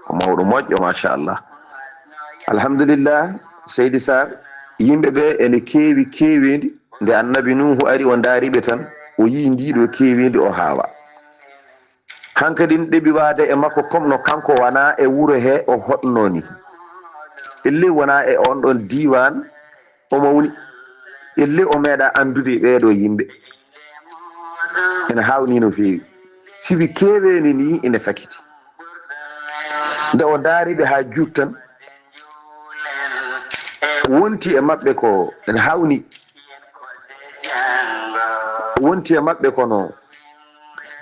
Ko mawɗo moƴƴo, machallah. Alhamdulillah, Seydi Sarr, yimɓe ɓe ene keewi keeweendi. Nde Annabi Nuuhu ari, o ndaari ɓe tan, o yii ndiiɗo keeweendi, o haawa. Hankadin ɗeɓi waade e makko comme no kanko wonaa e wuro he o hoɗnoo ni. Ellee wonaa e oon ɗoon diiwaan o mawni. Ellee o meeɗaa anndude e ɓeeɗoo yimɓe. Ene haawnii no feewi. Sibi keeweendi nii ene fakiti. Nde o ndaari ɓe haa juut tan, wonti e maɓɓe ko ene haawnii. Wonti e maɓɓe kono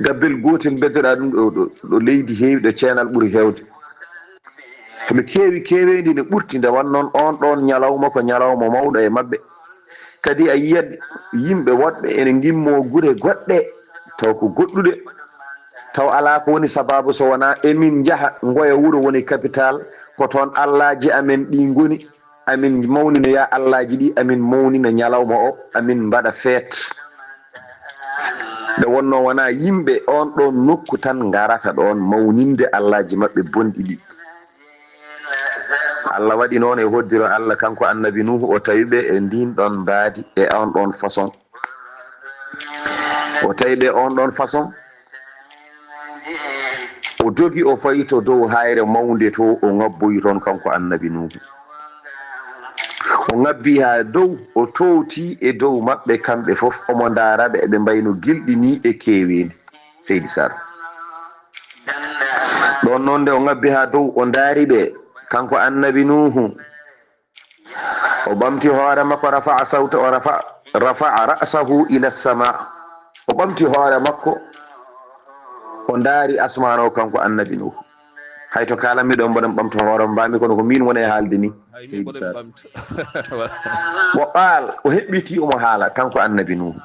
gabbel gootel mbeddoɗaa ɗum ɗo, ɗo, ɗo leydi heewi, ɗo ceenal ɓuri heewde. Ɓe keewi keeweendi ne ɓurti, nde won noon oon ɗoon ñalawma ko ñalawma mawɗo e maɓɓe. Kadi a yiyat yimɓe woɗɓe ene ngimmoo gure goɗɗe, taw ko goɗɗuɗe, taw alaa ko woni sabaabu so wonaa emin njaha ngoya wuro woni capital, ko toon allaaji amen ɗi ngoni. Amin mawnina ya allaaji ɗi, amin mawnina ñalawma o, amin mbaɗa feet. Nde wonnoo wonaa yimɓe oon ɗoon nokku tan ngarata ɗoon mawninde allaaji maɓɓe bonɗi ɗi. Allah waɗi noon e hoddiro Allah, kanko Annabi Nuuhu, o tawi ɓe e ndiin ɗoon mbaadi, e oon ɗoon façon. O tawi ɓe oon ɗoon façon. O dogi, o fayi to dow haayre mawnde to, o ŋabboyi toon kanko Annabi Nuuhu. O ŋabbi haa dow, o toowti e dow maɓɓe kamɓe fof, omo ndaara ɓe, eɓe mbayno gilɗi nii e keeweendi, Seydi Sarr. Ɗoon noon nde o ŋabbi haa dow, o ndaari ɓe, kanko Annabi Nuuhu, o ɓamti hoore makko, rafa'a sawta, o rafa-, rafa'a ra'sahu ila sama. O ɓamti hoore makko, o ndaari asmaan o, kanko Annabi Nuuhu. Hay to kaalanmi ɗo, mboɗon ɓamta hoore, mbaami kono ko miin woni e haalde ni. Hay min Seydi mboɗon Sarr. Ɓamta. Wa qaal, o heɓɓiti omo haala, kanko Annabi Nuuhu.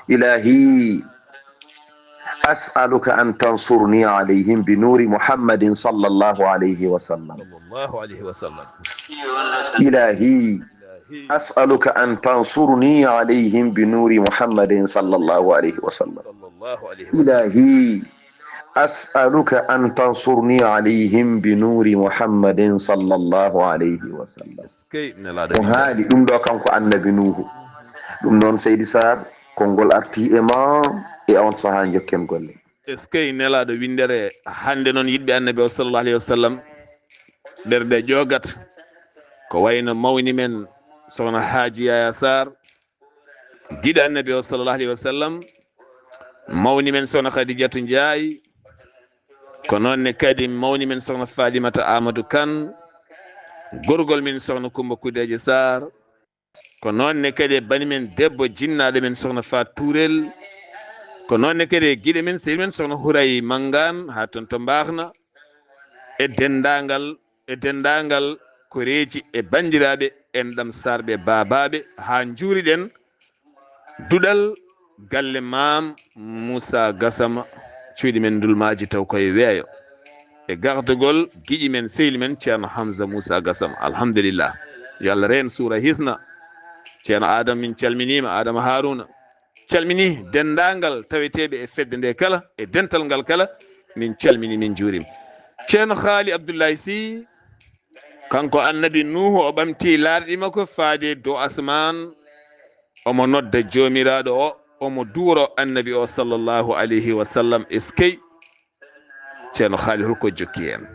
Ilaahi, as'aluka an tansurni alayhim bi nuuri Muhammadin sallallahu alayhi wa sallam. Sallallahu alayhi wa sallam. Ilaahi, أسألك أن تنصرني عليهم بنور محمد صلى الله عليه وسلم. Sallallahu alayhi wa sallam. إلهي، أسألك أن تنصرني عليهم بنور محمد صلى الله عليه وسلم. Eskey, nelaaɗo Ko windere. Haali ɗum ɗo kanko annabi Nuuhu. Ɗum noon, Seydi Sarr, konngol arti e ma, e on sahaa njokken golle. Eskey, nelaaɗo windere. Hannde noon, yiɗɓe annabi o sallallahu alayhi wa sallam, ɓerɗe ƴoogat. Ko wayno mawni men sohna Haaji Yaya Sarr, giɗo annabi o sallallahu alayhi wa sallam, mawni men sohna Khadijatu Njaay, ko noon ne kadi mawni men sohna Faaɗimata Aamadu Kan, gorgol men sohna Kummba Kudeeje Sarr, ko noon ne kadi e bani men debbo, jinnaaɗo men sohna Faat Tuurel, ko noon ne kadi e giɗo men, sehil men sohna Huray Manngaan, haa toon to Mbaaxna, e denndaangal, e denndaangal koreeji e banndiraaɓe enɗam Sarr ɓe, baabaaɓe, haa njuuriɗen duɗal galle Maam Muusa Gasama, cuuɗi men ndulmaaji taw koye weeyo, e gardagol giƴi men, sehil men Ceerno Hamza Muusa Gasama. Alhamdulillah. Yo Allah reen suura hisna. Ceerno Adama, min calminiima, Adama Haruna. Calmini denndaangal taweteeɓe e fedde nde kala, e dental ngal kala. Min calmini, min njuurima. Ceerno Haali Abdullahi Sy, kanko annabi Nuuhu, o ɓamti laarɗi makko faade dow asmaan, omo nodda Joomiraaɗo o, omo duworo annabi o sallallahu alayhi wa sallam. Eskey, Ceerno Haali, holko jokki heen?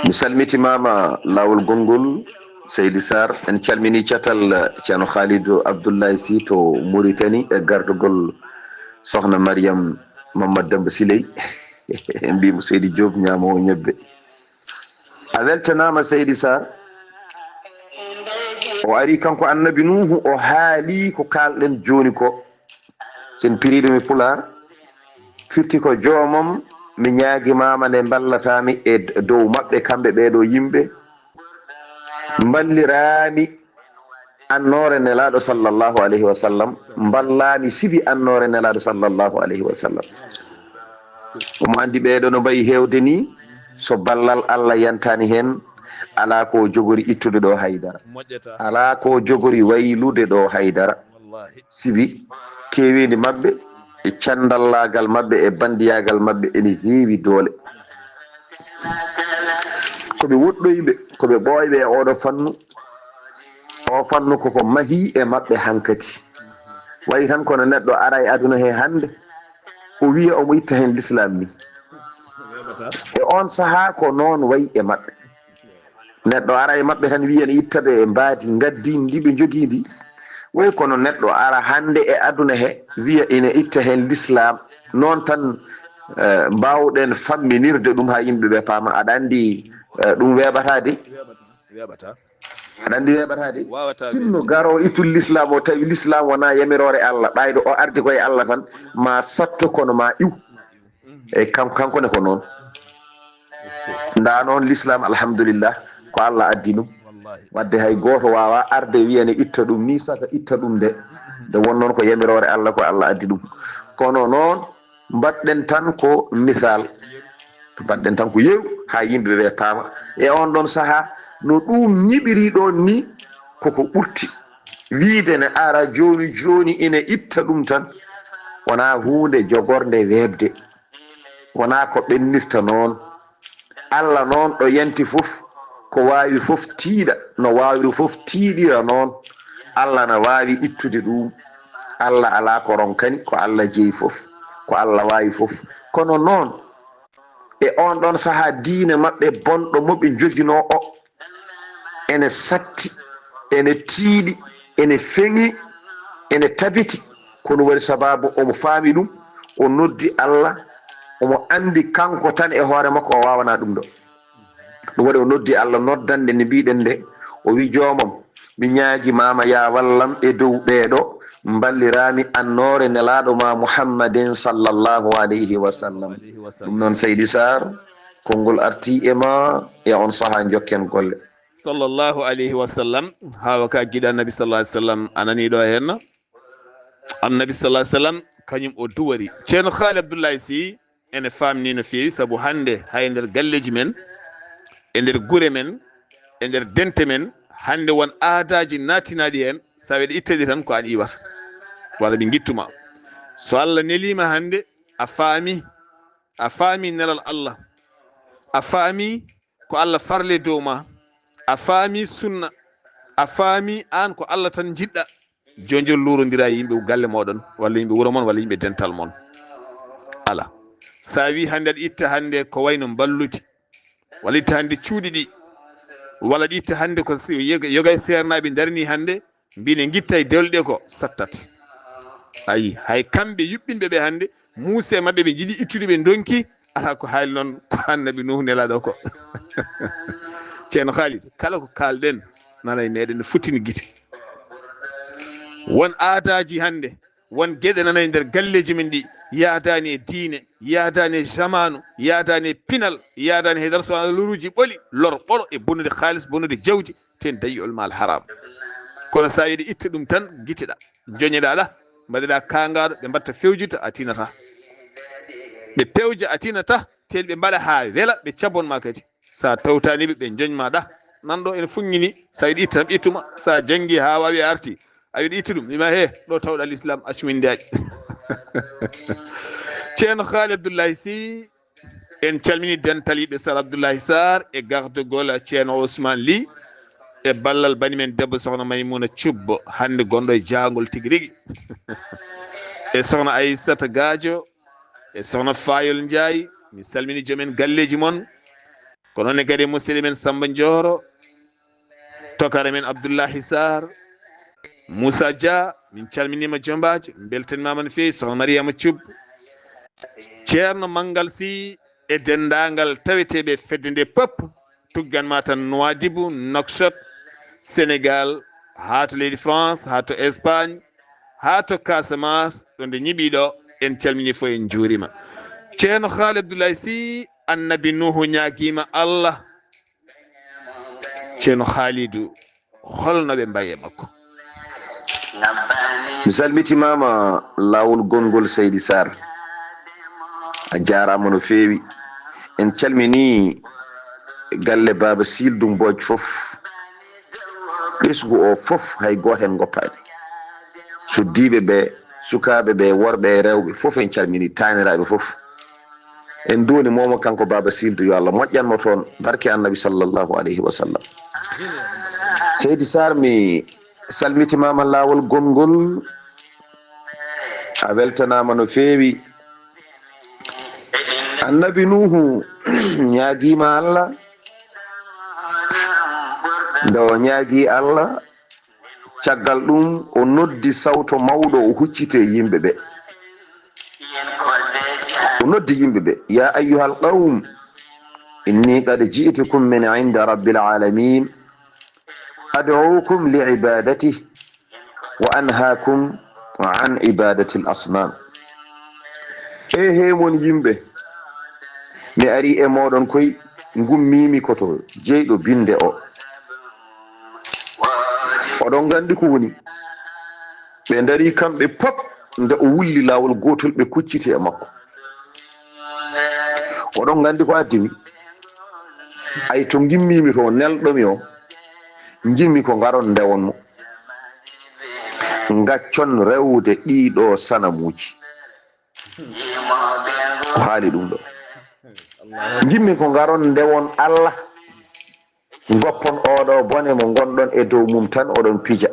Mi salmitimaama laawol gonngol, Seydi Sarr. En calmini catal Ceerno Haalidu Abdullahi Sy to Muritani, e gardagol sohna Mariyam Mammad Demmba Siley. En mbiyii mo Seydi Joob ñaamoowo ñebbe. A weltanaama, Seydi Sarr. O ari kanko annabi Nuuhu, o haali ko kaalɗen jooni ko. Sen piriiɗo mi Pulaar, firti ko: "Joomam, mi ñaagimaama nde mballataami e dow maɓɓe, kamɓe ɓee ɗoo yimɓe. Mballiraami annoore Nelaaɗo sallallahu alayhi wa sallam, mballaami sibi annoore Nelaaɗo sallallahu alayhi wa sallam." Omo anndi ɓee ɗoo no mbayi heewde nii, so ballal Allah yantaani heen, alaa ko jogori ittude ɗoo haydara. Moƴƴata. Alaa ko jogori waylude ɗoo haydara. Wallahi. Sibi keeweendi maɓɓe e canndallaagal maɓɓe e banndiyaagal maɓɓe ene heewi doole. Ko ɓe woɗɗoyɓe, ko ɓe ɓooyɓe e ooɗo fannu. Oo fannu koko mahii e maɓɓe hankadi. Wayi tan kono neɗɗo ara e aduna he hannde, o wiya omo itta heen lislaam ni. E oon sahaa ko noon wayi e maɓɓe. Neɗɗo ara e maɓɓe tan wiya ne itta ɓe e mbaadi ngaddi ndi ɓe njogii ndi. Wayi kono neɗɗo ara hannde e aduna he wiya ene itta heen lislaam. Noon tan, eh, mbaawɗen famminirde ɗum haa yimɓe ɓe paama. Aɗa anndi, eh, ɗum weeɓataa de. Weeɓata. Aɗa anndi weeɓataa de. Waawata Sinno weeɓde. Garoowo ittude lislaam o tawi lislaam wonaa yamiroore Allah, ɓaydo o ardi koye Allah tan, ma satto kono ma iw. Eyi, kam-, kanko ne ko noon. Ndaa noon, lislaam, alhamdulillah, ko Allah addi ɗum. Wallahi. Wadde hay gooto waawaa arde wiya ne itta ɗum nii, saka itta ɗum de. Nde won noon ko yamiroore Allah, ko Allah addi ɗum. Kono noon, mbaɗɗen tan ko misal. Mbaɗɗen tan ko yeru haa yimɓe ɓe paama. E oon ɗoon sahaa, no ɗum ñiɓiri ɗoon nii, koko ɓurti. Wiide ne ara jooni jooni ina itta ɗum tan, wonaa huunde jogornde weeɓde. Wonaa ko ɓennirta noon. Allah noon ɗo yanti fof, ko waawi fof tiiɗa, no waawri fof tiiɗira noon. Allah na waawi ittude ɗum. Allah alaa ko ronkani, ko Allah jeyi fof, ko Allah waawi fof. Kono noon, e oon ɗoon sahaa, diine maɓɓe bonɗo mo ɓe njoginoo o, ene satti, ene tiiɗi, ene feŋi, ene tabiti. Ko ɗum waɗi sabaabu omo faami ɗum, o noddi Allah, omo anndi kanko tan e hoore makko o waawanaa ɗum ɗo. Ɗum waɗi o noddi Allah noddannde nde mbiɗen nde, o wi: "Joomam, mi ñaagimaama, yaa wallam e dow ɓee ɗo, mballiraami annoore Nelaaɗo ma Muhammadin sallallahu alayhi wa sallam." Alayhi wa Ɗum sallam. noon, Seydi Sarr, konngol arti e ma, e oon sahaa njokken golle. Sallallahu alayhi wa sallam. Hawa ka giɗo Annabi sallallahu alayhi wa sallam, a nanii ɗo heen? Annabi sallallahu alayhi wa sallam, kañum o duwori. Ceerno Haali Abdullahi Sy, ene faamni no feewi, sabu hannde hay nder galleeji men, e nder gure men, e nder dente men, Hannde won aadaaji nattinaaɗi heen, so a weɗa ittaɗi tan ko aan iwata, walla ɓe ngittuma. So Allah neliima hannde, a faami, a faami nelal Allah, a faami ko Allah farle dow ma, a faami sunna, a faami aan ko Allah tan njiɗɗa, jonjon luurondira e yimɓe galle mooɗon, walla yimɓe wuro mon, walla yimɓe dental mon. Ala. So a wii hannde aɗa itta hannde ko wayno mballudi, walla itta hannde cuuɗi ɗi, walla aɗa itta hannde ko si-, yoga, yoga e seernaaɓe ndarni hannde, mbine ngitta e dewle ɗe ko sattat. Ayi, hay kamɓe yuɓɓinɓe ɓe hannde, muuse maɓɓe ɓe njiɗi ittude ɓe ndonki, ala ko haali noon ko annabi Nuhu nelaaɗo ko. Ceerno Khalid, kala ko kaalɗen nana e meɗen ne futtini gite. Won aadaaji hannde, won geɗe nana e nder galleeji men ɗi, yaadaani e diine, yaadaani e jamaanu, yaadaani e pinal, yaadaani e darsuwaaluuji ɓoli, lor ɓolo e bonude kaalis, bonude jawdi, ten dayi'ol maal haram. Kono so a yiɗi itta ɗum tan, giteɗa, joñeɗa ɗa, mbaɗeɗa kaangaaɗo, ɓe mbatta fewjita, a tinata. Ɓe pewja, a tinata, tel ɓe mbaɗa haa wela, ɓe cabon ma kadi. So a tawtaani ɓe, ɓe njoñ ma ɗa. Nan ɗo ene fuññini, so a yiɗi itta tan, ittuma. So a janngi haa waawi a arti, a wiɗa itta ɗum, wima he, ɗo tawɗa l'islam, accu min ndaaƴi. Ceerno Haali Abdullahi Sy, en calmini dental yiɓɓe Sar Abdullahi Sarr e gardagol Ceerno Ousmane Ly e ballal bani men debbo Sohna Maymuna Cubbo, hannde gonɗo e jaangol tigi rigi. E Sohna Aissata Gadio, e Sohna Fayol Ndiaye, mi salmini joom en galleeji mon. Ko noon ne kadi musidɗo men Samba Ndioro, tokara men Abdullahi Sarr, Moussa Dia, min calminiima jombaajo, min mbeltanimaama no feewi, Sohna Mariama Thioub, Ceerno Manngal Sy e denndaangal taweteeɓe fedde nde pop, tuggan ma tan Nouadhibou, Nouakchott, Sénégal, haa to leydi France, haa to Espagne, haa to Casamance, ɗo nde ñiɓi ɗo, en calmini fof, en njuurima. Ceerno Haali Abdoulaye Sy, Annabi Nuhu ñaagiima Allah. Ceerno Haalidu, holno ɓe mbayi e makko? Mi salmitimaama laawol gonngol Seydi Sarr. A jaaraama no feewi. En calminii galle Baaba Siildu Mbooj fof. Ɓesngu oo fof, hay gooto heen ngoppaani. Suddiiɓe ɓee, sukaaɓe ɓee, worɓe e rewɓe fof, en calminii, taaniraaɓe fof. En nduwanii mo kanko Baaba Siildu, yo Allah moƴƴan mo toon, barke Annabi sallallahu alayhi wa sallam. Seydi Sarr, mi salmitimaama laawol gonngol, a weltanaama no feewi. Annabi Nuuhu ñaagiima Allah, nde o ñaagii Allah, caggal ɗum o noddi sawto mawɗo, o hucciti e yimɓe ɓe. O noddi yimɓe ɓe, "Ya ayyuhal qawm, inni qad ji'tukum min inda rabbil alamin, ad'ukum li ibadatihi wa anhaakum an ibadatil asnam." E he mon yimɓe, mi ari e moɗon koy, ngummiimi ko to jeyɗo binde o. Oɗon nganndi ko woni. Ɓe ndarii kamɓe pop, nde o wulli laawol gootol, ɓe kucciti e makko. Oɗon nganndi ko addi mi? Ay, to ngimmiimi to, nelɗo mi o, njimmi ko ngaron ndewon mo. Ngaccon rewde ɗii ɗoo sanamuuji. O haali ɗum ɗo. Njimmi ko ngaron ndewon Allah. Ngoppon oɗo bone mo ngonɗon e dow mum tan, oɗon pija.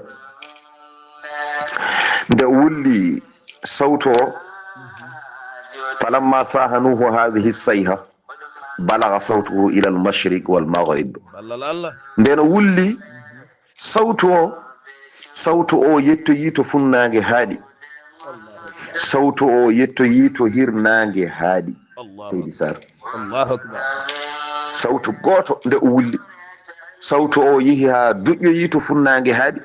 Nde wulli sawtu o, falamma saha Nuhu hadhihi sayha, balagha sawtuhu ila al-mashriq wal maghrib. Ballal Allah. Nden o wulli sawtu o, sawtu o yettoyi to funnaange haaɗi. Sawtu o yettoyi to hirnaange haaɗi. Allahu Seydi Sarr. Allahu Akbar. Sawtu gooto nde o wulli. Sawtu o yehi haa duƴƴoyi to funnaange haaɗi.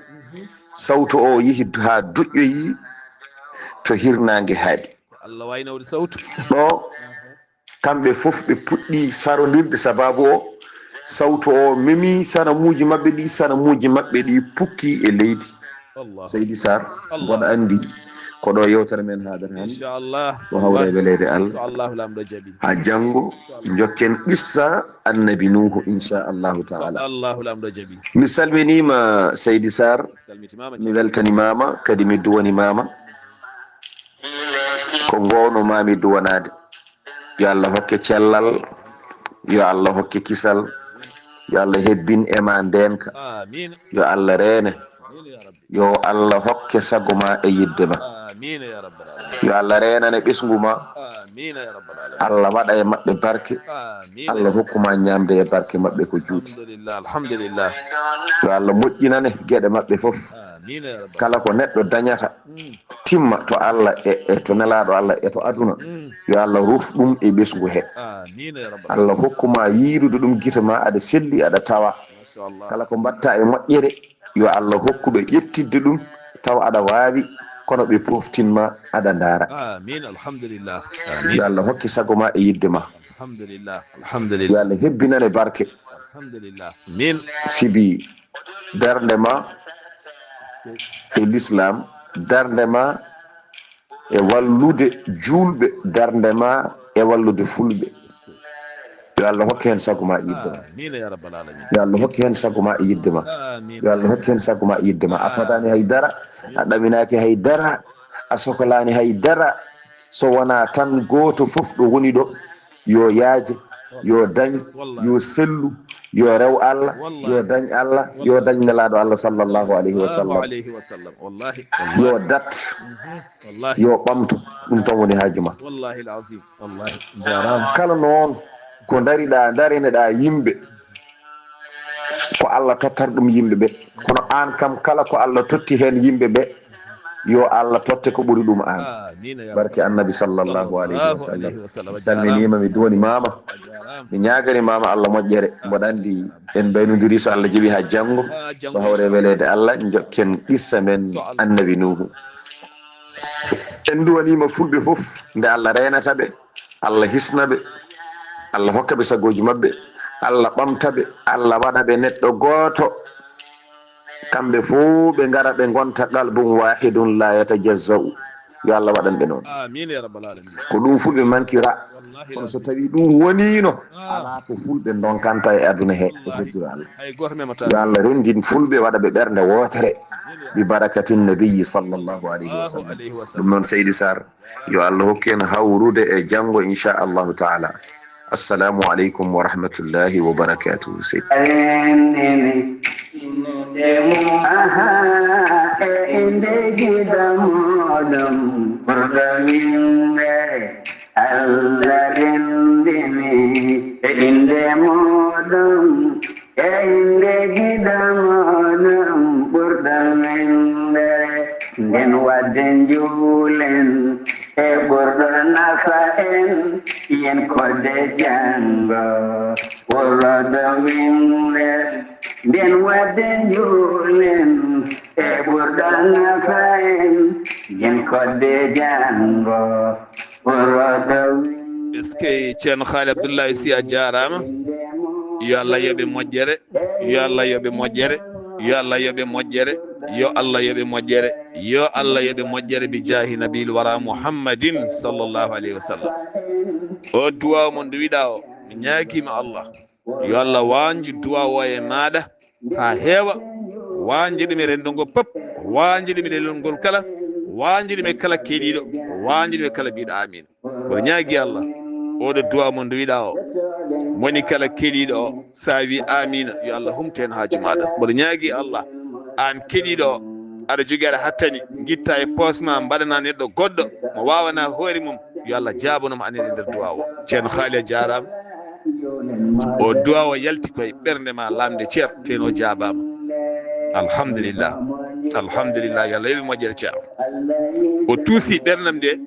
Sawtu o yehi haa duƴƴoyi to hirnaange haaɗi. Allah waynawde sawtu. Ɗo kamɓe fof ɓe puɗɗi sarondirde, sababu o sawtu o memi sanamuuji maɓɓe ɗi, sanamuuji maɓɓe ɗi pukki e leydi. Allah. Seydi Sarr, Allah. Mboɗo anndi Ko ɗo yewtere men haadata hannde. Inchallah. Ko hawre weleede Allah. Inchallah, Laamɗo jaɓi. Haa janngo, jokken qissa Annabi Nuuhu, inchallahu taala. Allahu, Laamɗo jaɓi. Mi salminiima, Seydi Sarr. Salmitimaama. Mi weltanimaama, kadi mi duwanimaama. Ko ngoono maa mi duwanaade. Yo Allah hokke cellal, yo Allah hokke kisal, yo Allah hebbin e ma ndeenka. Amiin. Yo Allah reene. Amiin ya Rabbi. Yo Allah hokke sago ma e yidde ma. Amiin ya Rabbal alamin. Yo Allah reenane ɓesngu ma. Amiin ya Rabbal alamin. Allah waɗa e maɓɓe barke. Amiin. Allah hokku ma ñaamde e barke maɓɓe ko juuti. Alhamdulillah, alhamdulillah. Yo Allah moƴƴinane geɗe maɓɓe fof. Amiin ya Rabbal. Kala ko neɗɗo dañata, mm, timma to Allah e, e to Nelaaɗo Allah e to aduna, mm, yo Allah ruf ɗum e ɓesngu he. Amiin ya Rabbal. Allah hokku ma yiirude ɗum gite ma, aɗa selli, aɗa tawa. Masha Allah. Kala ko mbaɗta e moƴƴere, yo Allah hokku ɓe ƴettidde ɗum, tawa aɗa waawi, kono ɓe poftin ma, aɗa ndaara. Amiin, alhamdulillah. Amiin. Yo Allah hokke sago ma e yidde ma. Alhamdulillah, alhamdulillah. Yo Allah hebbinane barke. Alhamdulillah. Amiin. Sibi darnde ma e l'islam, darnde ma e wallude juulɓe, darnde ma e wallude fulɓe. Yo Allah hokke heen sago ma e yidde ma. Amiin ya Rabbal alamin. Yo Allah hokke heen sago ma e yidde ma. Amiin. Yo Allah hokke heen sago ma e yidde ma. A fadaani hay dara, a ɗaminaaki hay dara, a sokolaani hay dara. So wonaa tan gooto fof ɗo woni ɗo, yo yaaje, yo dañ, wallahi, yo sellu, yo rew Allah, wallahi, yo dañ Allah, yo, wallahi, dañ Nelaaɗo Allah sallallahu alayhi wa sallam. Sallallahu alayhi wa sallam. Wallahi, yo, wallahi, dat, mhm, wallahi, yo ɓamto. Ɗum tan woni haaju ma. Wallahi al-azim. Wallahi. Jaaraama. Kala noon ko ndariɗaa, ndarineɗaa yimɓe, ko Allah tottat ɗum yimɓe ɓe. Kono aan kam, kala ko Allah totti heen yimɓe ɓe, yo Allah totte ko ɓuri ɗum aan. Amiin ya Rabbal. Barke Annabi sallallahu alayhi wa sallam. Sallallahu alayhi wa sallam. Mi salminiima, mi duwanimaama. A jaaraama. Mi ñaagani maama Allah moƴƴere. Mboɗo anndi en mbaynondiri, so Allah jaɓi, haa janngo. Haa janngo, so hawre inchallah. Weleede Allah, jokken qissa men, so Allah. Annabi Nuuhu. En duwaniima fulɓe fof nde Allah reenata ɓe. Allah hisna ɓe, Allah hokka ɓe sagooji maɓɓe, Allah ɓamta ɓe, Allah waɗa ɓe neɗɗo gooto. Kamɓe fof ɓe ngara ɓe ngonta qalbun waahidun laa yatajazza'u. Yo Allah waɗan ɓe noon. Amiin ya rabbal alamin. Ko ɗum fulɓe mankira. Wallahi. Kono so tawii ɗum woniino, ah, alaa ko fulɓe ndonkanta e aduna he, e, wallahi, heddura Allah. Hay gooto memata. Yo Allah renndin fulɓe, waɗa ɓe ɓernde wootere. Amiin ya. Bi barakatin nabiyyi sallallahu alayhi wa sallam. Sallallahu alayhi wa sallam. Ɗum noon, Seydi Sarr, yo Allah hokku en hawrude e janngo, inchallahu taala. Assalamu aleykum wa rahmatullahi wa barakatuhu, Seydi. Aha, e inde gida moɗon ɓurɗo winde, Allah renndini e inde moɗon. E innde gida mooɗon ɓurɗo winndere, nden waɗde njuulen e ɓurɗo nafa en, yen koɗde janngo ɓurɗo winndere. Nden waɗde njuulen e ɓurɗo nafa en, yen koɗde janngo ɓurɗo winndere. Eskey, Ceerno Haali Abdullahi Sy, a jaaraama. Yo Allah yoɓe moƴƴere. Yo Allah yoɓe moƴƴere. Yo Allah yoɓe moƴƴere. Yo Allah yoɓe moƴƴere. Yo Allah yoɓe moƴƴere bi jaahi nabil wara Muhammadin sallallahu alayhi wa sallam. O duwaaw mo nduwiɗaa o, mi ñaagiima Allah, yo Allah waanju duwaaw o e maaɗa haa heewa, waanju ɗum e renndo ngo pop, waanju ɗum e leñol ngol kala, waanju ɗum e kala keɗiiɗo, waanju ɗum e kala biiɗo amiin. Mboɗo ñaagi Allah, oɗo duwaaw mo nduwiɗaa o, moni kala keɗiiɗo o, so a wii amiina, yo Allah humtu heen haaju maaɗa. Mboɗo ñaagi Allah, aan keɗiiɗo o, aɗa jogii, aɗa hattani, ngitta e poos ma, mbaɗana neɗɗo goɗɗo mo waawanaa hoore mum, yo Allah jaabano mo anen e nder duwaaw o. Ceerno Haali, a jaaraama. O duwaaw o yalti koye ɓernde ma, lamnde Ceerno, teno jaabaama. Alhamdulillah. Alhamdulillah, yo Allah yoɓe moƴƴere Ceerno. O tuusi ɓerndam nde,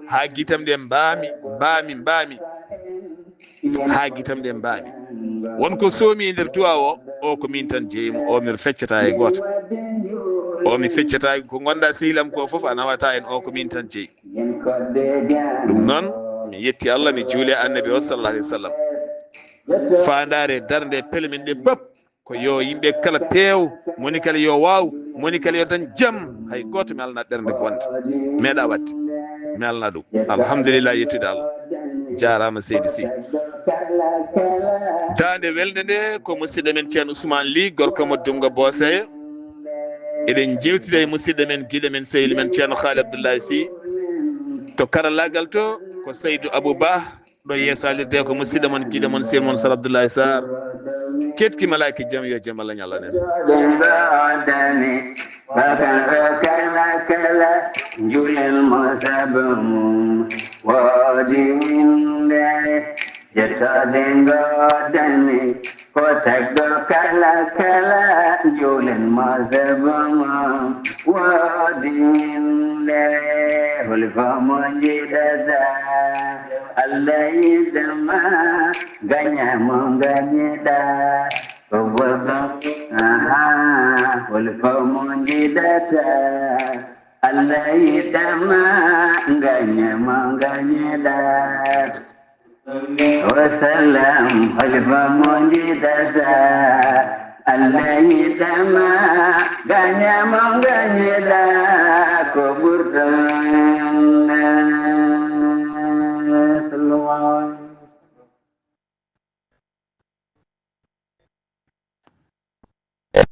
haa gitam ɗe mbaami, mbaami, mbaami. Haa gitam ɗe mbaami. Won ko soomi e nder duwaaw o, o ko min tan jeyi mo, o mi feccata e gooto. O mi feccata, ko ngonɗaa sehil am ko fof a nawata en, o ko min tan jeyi. Ɗum noon, mi yetti Allah, mi juuli e Annabi o sallallahu alayhi wa sallam. Faandaare darnde pele men ɗe pop, Ko yo yimɓe kala peew, moni kala yo waaw, moni kala yo dañ jam, hay gooto mi alana ɓernde bonde. Meeɗa waɗde, mi alana ɗum. Alhamdulillah, yettude Allah. Jaaraama seydi Sy. Daande welnde nde ko musidɗo men Ceerno Ousmane Ly, gorko mo Dunngo Booseeyo. Eɗen njeewtida e musidɗo men, giɗo men, sehil men Ceerno Khaali Abdoulaye Sy. To karallaagal to ko Saydou Abou Ba. Ɗo yeesalirde ko musidɗo mon, giɗo mon, sehil mon Sar Abdoulaye Sarr. Ketki malaaki jam, yo jam Allah ñallan en. Jooɗen ɗo dani, bakara kala kala, njulen mo sabu mum, woodi winde, jettooɗen ɗo dani, ko tagɗo kala kala, njulen mo sabu mum, woodi winde, holi fof mo njiɗata, Allah yiɗama, gaña mo gañiɗa, ko goɗɗo, aha, holi fof mo njiɗata, Allah yiɗama, gaña mo gañiɗa. Wa sallam, holi fof mo njiɗata, Allah yiɗama, gaña mo gañiɗa, ko ɓurɗo